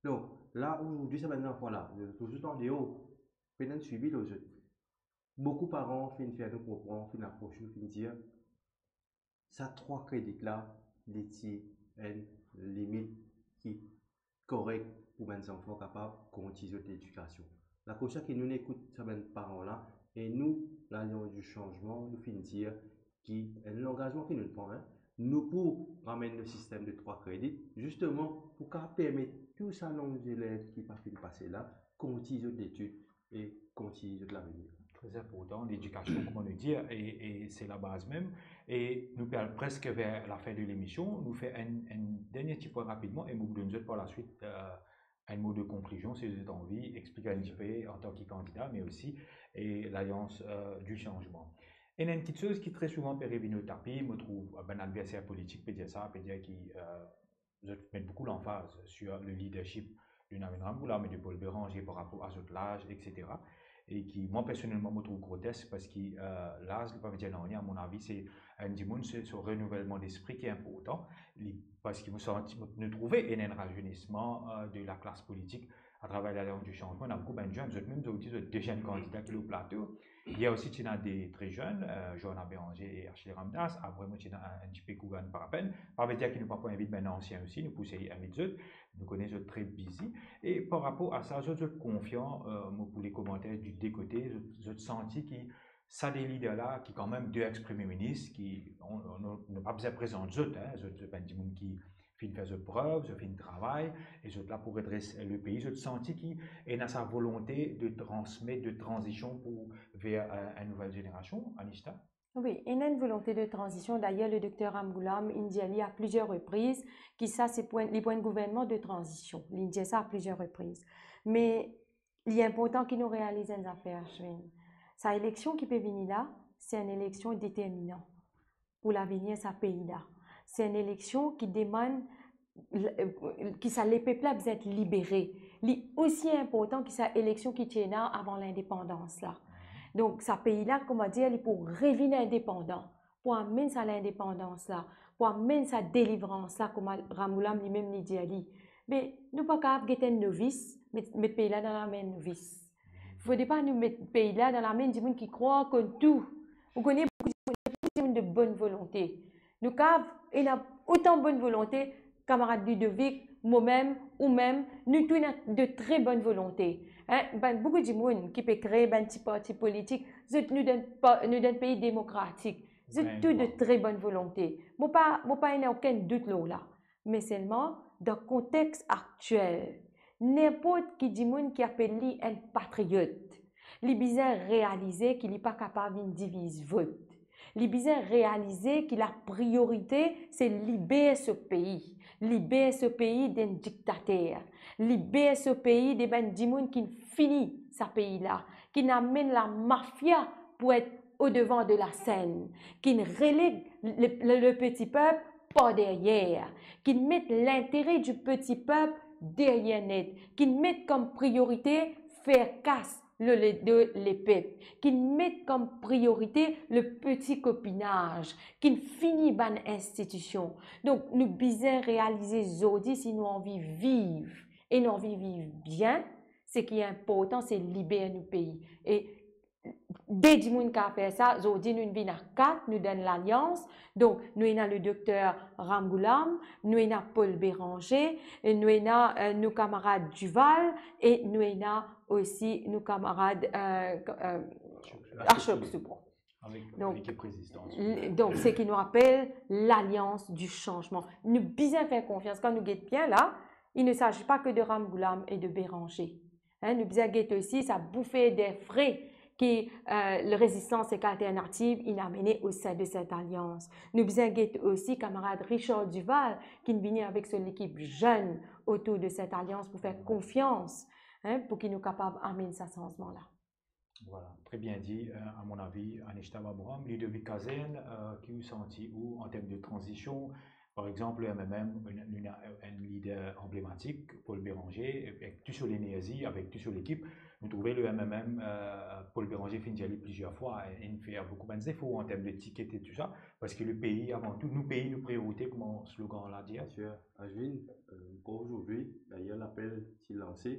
Donk, la, azordi, sa bann zanfan la, zot touzour an deor, pena enn swivi lor zot. Boukou paran finn fer nou konpran, finn apros nou, finn dir, sa trwa kredit la, li ti enn limit ki korek pou bann zanfan kapav kontign zot ledikasion. Lakoz sa ki nou ekout sa bann paran la, e nou, Lalians di Sanzman, nou finn dir ki enn langazman ki nou pran, en, nou pou ramenn le sistem de trwa kredit, zisteman pou kapav permet tou sa nonb zelev ki pa finn pase la, kontign zot letid e kontign zot lavenir. Tre inportan, ledikasion, kouma nou dir, e, e se labaz mem. E nou pe al preske ver lafin de lemision, nou fer enn, enn dernie ti pwin rapidman e mo pou donn zot par laswit, eh, enn mo de konklizion, si zot anvi explik enn tipe antan ki kandida, me osi, e Lalians, eh, di Sanzman. Ena enn kiksoz ki tre souvan pe revinn o tapi, mo trouv, eh, bann adverser politik pe dir sa, pe dir ki, eh, zot met boukou lanfaz sur le leadership de Navin Ramgoolam e de Paul Bérenger par rapor a zot laz, et cetera. E ki, mwa, personelman, mo trouv grotesk, parski, eh, laz, li pa ve dir nanye, a mon avi, se enn dimoun, se so renouvelman lespri ki inportan. Li, parski mo santi, mo, nou trouve ena enn razeunisman, eh, de laklas politik atraver Lalians di Sanzman, ena boukou bann zenn, zot mem, zot dir, zot de zenn kandida ki lor plato. Yer osi, ti ena de tre zenn, eh, Johanna Bérenger e Ashley Ramdass. Apre, mo ti ena enn, enn tipe Kougan Parapen. Pa ve dir ki nou pa pou invit bann ansien osi, nou pou sey invit zot. Nou kone zot tre bizi. E par rapor a sa, zot, zot konfian, eh, mo pou le komanter di de kote, zot, zot santi ki sa de lider la, ki kanmem de ex-premie minis, ki, on, on, nou pa bizin prezant zot, en, zot, zot bann dimoun ki finn fer zot prev, zot finn travay, e zot la pou redres le pei. Zot santi ki ena sa volonte de transmet, de tranzision pou ver, eh, enn nouvel zenerasion, Anishta? Wi, ena enn volonte de tranzision. Dayer, le dokter Ramgoolam inn dir li a plizier repriz ki sa se pou enn, li pou enn gouvernman de tranzision. Li inn dir sa a plizier repriz. Me li inportan ki nou realiz enn zafer, Ashwin. Sa eleksion ki pe vini la, se enn eleksion determinan pou lavenir sa pei la. Se enn eleksion ki demann l-, ki sa lepep la bizin et libere. Li osi inportan ki sa eleksion ki ti ena avan lindepandans la. Donk, sa pei la, kouma dir, li pou revinn indepandan, pou amenn sa lindepandans la, pou amenn sa delivrans la, kouma Ramgoolam limem li dir li. Me nou pa kapav get enn novis, met, met pei la dan lame enn novis. Fode pa nou met pei la dan lame dimoun ki krwar konn tou. Ou kone, boukou dimoun, boukou dimoun de bonn volonte. Nou kapav, ena otan bonn volonte, kamarad Ludovic, momem, oumem, nou tou ena de tre bonn volonte. En, bann, boukou dimoun ki pe kree bann ti parti politik, zot, nou dan pa, nou dan pei demokratik. Zot tou de tre bonn volonte. Mo pa, mo pa ena okenn dout lor la. Me selman, dan kontex aktiel, ninport ki dimoun ki apel li enn patriot, li bizin realize ki li pa kapav vinn diviz vot. Li bizin realize ki lapriorite se liber so pei, liber so pei d'enn diktater, liber so pei de bann dimoun ki'nn fini sa pei la, ki'nn amenn lamafia pou et odevan de lasenn, ki'nn releg le, le, le peti pep par deryer, ki'nn met lintere di peti pep deryer net, ki'nn met kom priorite fer kas le, le, de lepep, ki'nn met kom priorite le peti kopinaz, ki'nn fini bann institision. Donk, nou bizin realize zordi, si nou anvi viv, e nou anvi viv bien, seki inportan, se liber nou pei. E de dimoun kapav fer sa, zordi nou vinn a kat, nou dan lalians. Donk, nou ena le dokter Ramgoolam, nou ena Paul Bérenger, e nou ena, eh, nou kamarad Duval, e nou ena osi nou kamarad, eh, eh, Ashok Soubhon. Avek, donk, avek Prezistans. L-, donk, seki nou apel Lalians di Sanzman. Nou bizin fer konfians. Kan nou get bien la, il ne s'agit pas que de Ramgoolam et de Bérenger. En, nou bizin get osi sa boufe der fre ki, eh, le Résistance ek Alternative inn amene o sein de cette alliance. Nou bizin get osi kamarad Richard Duval, ki inn vini avek so lekip zenn otour de cette alliance pou fer konfians, hein, pou ki nou kapav amenn sa sanzman la. Voilà, très bien dit, euh, à mon avis, Anishta Babouram. Ludovic Kazerne, euh, ki ou santi ou an term de transision, par exemple, le M M M, un, un, un leader emblématique, Paul Bérenger, avec tout sur l'énergie, avec tout sur l'équipe, nou trouve le M M M, euh, Paul Bérenger finn dir li plizier fwa, e, inn fer boukou bann zefor an term de tiket e tou sa, parski le pei avan tou, nou pei, nou priorite, kouma slogan la dir. Bien sûr, Ajvin, euh, ankor zordi, d'ailleurs, lapel ti lanse,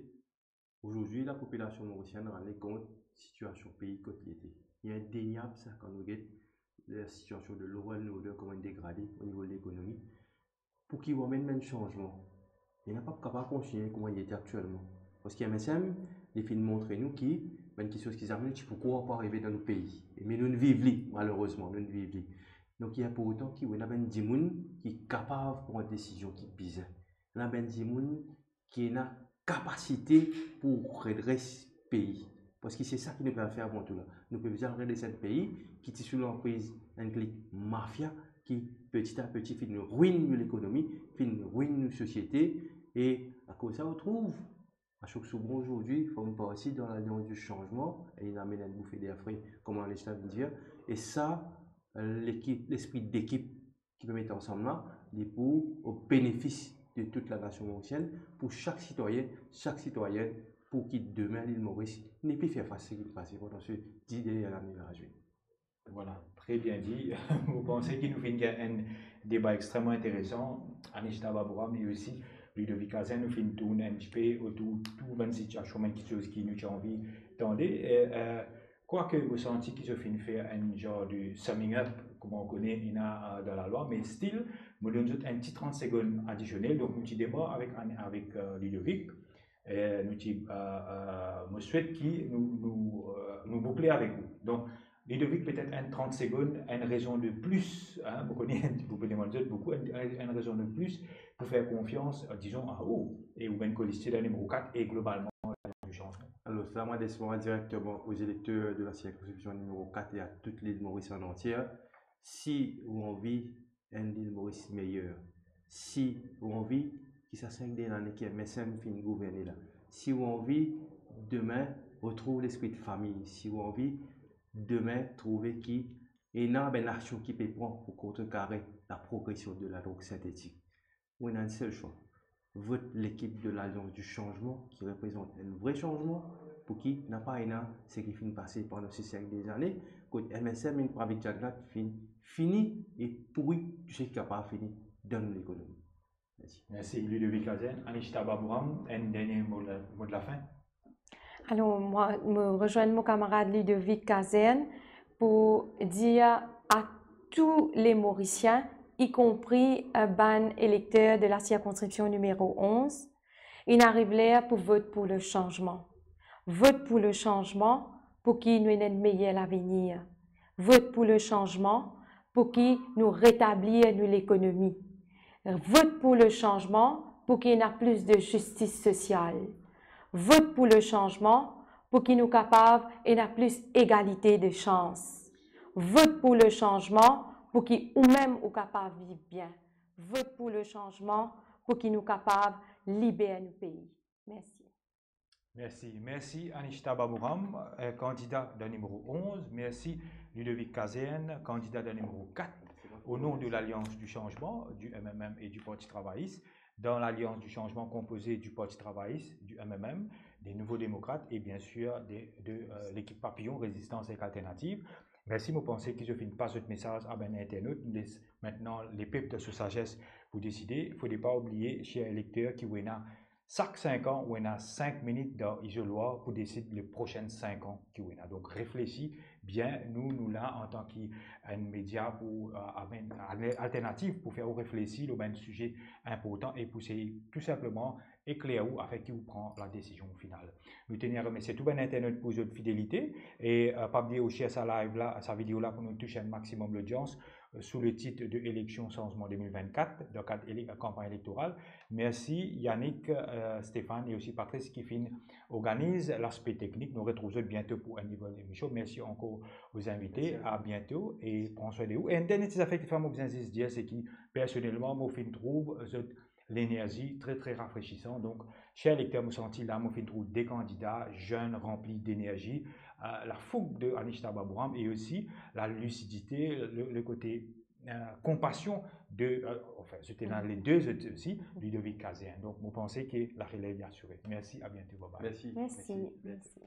Zordi, lapopilasion morisienn rane kont sitiasion pei kot li ete. Li indeniab sa, kan nou get lasitiasion de law and order, kouma li degrade o nivo lekonomi. Pou ki ou amenn bann sanzman, li pa kapav kontigne kouma li ete aktielman. Parski M S M, li finn montre nou ki bann kiksoz ki zame nou ti pou krwar pou arive dan nou pei. E me nou'nn viv li, malerezman, nou'nn viv li. Donk, li inportan ki ou ena bann dimoun ki kapav pran desizion ki bizin. Ena bann dimoun ki ena kapasite pou redres pei. Parski se sa ki nou pe al fer avan tou la. Nou pe bizin redres enn pei ki ti sou lanpriz enn klik mafia ki peti a peti finn rwinn nou lekonomi, finn rwinn nou sosiete. E akoz sa, ou trouv, Ashok Soubhon zordi, finn parti dan Lalians di Sanzman, e li amenn enn boufe der fre, kouma Anishta vinn dir. E sa, lekip, lespri dekip ki pe met ansam la, li pou o benefis de tout lanasion morisienn, pou sak sitwayin, sak sitwayenn, pou ki demin Lil Moris nepli fer fas seki pase pandan se dis dernie lane la, Ajvin. Voilà, très bien dit. Mo panse ki nou finn gagn enn deba extreman interesan. Anishta Babouram, me osi Ludovic Kazerne, nou finn tourn enn tipe otour tou bann sitiasion, bann kiksoz ki nou ti anvi tande. E, e, Kwake mo santi ki zot finn fer enn zar de summing up, kouma ou kone, ena, euh, dan lalwa, me still, mo donn zot enn ti trant segonn adisionel. Donk, nou ti demar avek, avek, euh, Ludovic. E nou ti, euh, euh, mo swet ki nou, nou, euh, nou boukle avek ou. Donk, Ludovic, petet enn trant segonn, enn rezon de plis, hein, mo kone, ou pe demann zot boukou, enn, enn, enn rezon de plis pou fer konfians, euh, dizon, a ou, e ou bann kolistie dan nimero kat, e globalman, dan Lalians di Sanzman. Alor, sa, mo les mwa direkteman o elekter de la sirkonskripsion nimero kat e a tou Lil Moris an antie. Si ou anvi enn Lil Moris meyer, si ou anvi ki sa sink dernie lane ki M S M finn gouverne la, si ou anvi demin retrouv lespri de fami, si ou anvi demin trouve ki ena bann aksion ki pe pran pou kontrekare laprogresion de ladrog sintetik, ou ena enn sel swa. Vot lekip de Lalians di Sanzman ki reprezant enn vre sanzman, pou ki napa ena seki finn pase pandan se sink dernie lane, kot M S M, inn pran avek Jaglat, finn fini e pouri tou seki kapav fini dan nou lekonomi. Mersi. Mersi, Ludovic Kazerne. Anishta Babouram, enn dernie mo de la, mo de la fin. Alor, mwa, mo rezwenn mo kamarad Ludovic Kazerne pou dir a tou le Morisien, ikonpri, eh, bann elekter de la sirkonskripsion nimero onz, inn ariv ler pou vot pou le sanzman. Vot pou le sanzman pou ki nou ena enn meyer lavenir. Vot pou le sanzman pou ki nou retablir nou lekonomi. Vot pou le sanzman pou ki ena plis de zistis sosial. Vot pou le sanzman pou ki nou kapav ena plis egalite de sans. Vot pou le sanzman pou ki ou mem ou kapav viv bien. Vot pou le sanzman pou ki nou kapav liber nou pei. Mersi. Mersi. Mersi Anishta Babouram, eh, kandida dan nimero onz. Mersi Ludovic Kazerne, kandida dan nimero kat, au nom de l'Alliance du Changement, du M M M et du Parti Travailliste, dans l'Alliance du Changement composée du Parti Travailliste, du M M M, des Nouveaux Démocrates et bien sûr de, de, euh, l'équipe Papillon, Résistance ek Alternative. Mersi, mo panse ki zot finn pas zot mesaz a bann internot. Nou les aster lepep dan so sazes pou deside. Fode pa oubliye, ser lekter, ki ou ena sak sink an, ou ena sink minit dan izolwar pou desid le prosin sink an ki ou ena. Donk, reflesi bien. Nou, nou la antan ki enn media pou, euh, amenn al-, alternativ pou fer ou reflesi lor bann size inportan e pou sey tou sinpleman ekler ou, afin ki ou pran ladezizion final. Nou teni a remersie tou bann internot pou zot fidelite e, euh, pa bliye ou share sa live la, sa video la pou nou tous enn maximum lodians. sou le tit de Eleksion Sanzman de mil vennkat, dan kad ele-, kanpagn elektoral. Mersi Yannick, euh, Stéphane e osi Patrice ki finn organiz laspe teknik. Nou retrouv zot biento pou enn nouvel emision. Mersi ankor aux invités. Mersi a zot. A biento e pran swin de ou. E enn dernie ti zafer ki fer mo bizin zis dir, se ki personelman, mo finn trouv zot lenerzi tre, tre rafresisan. Donk, ser lekter, mo santi la, mo finn trouv de kandida zenn, ranpli denerzi, euh, lafoug de Anishta Babouram e osi la lisidite, le, le kote, euh, konpasion de, euh, anfin, zot ena le de zot osi, Ludovic Cazin. Donk, mo panse ke larelev li asire. Mersi, a biento, bye bye. Mersi. Mersi, mersi.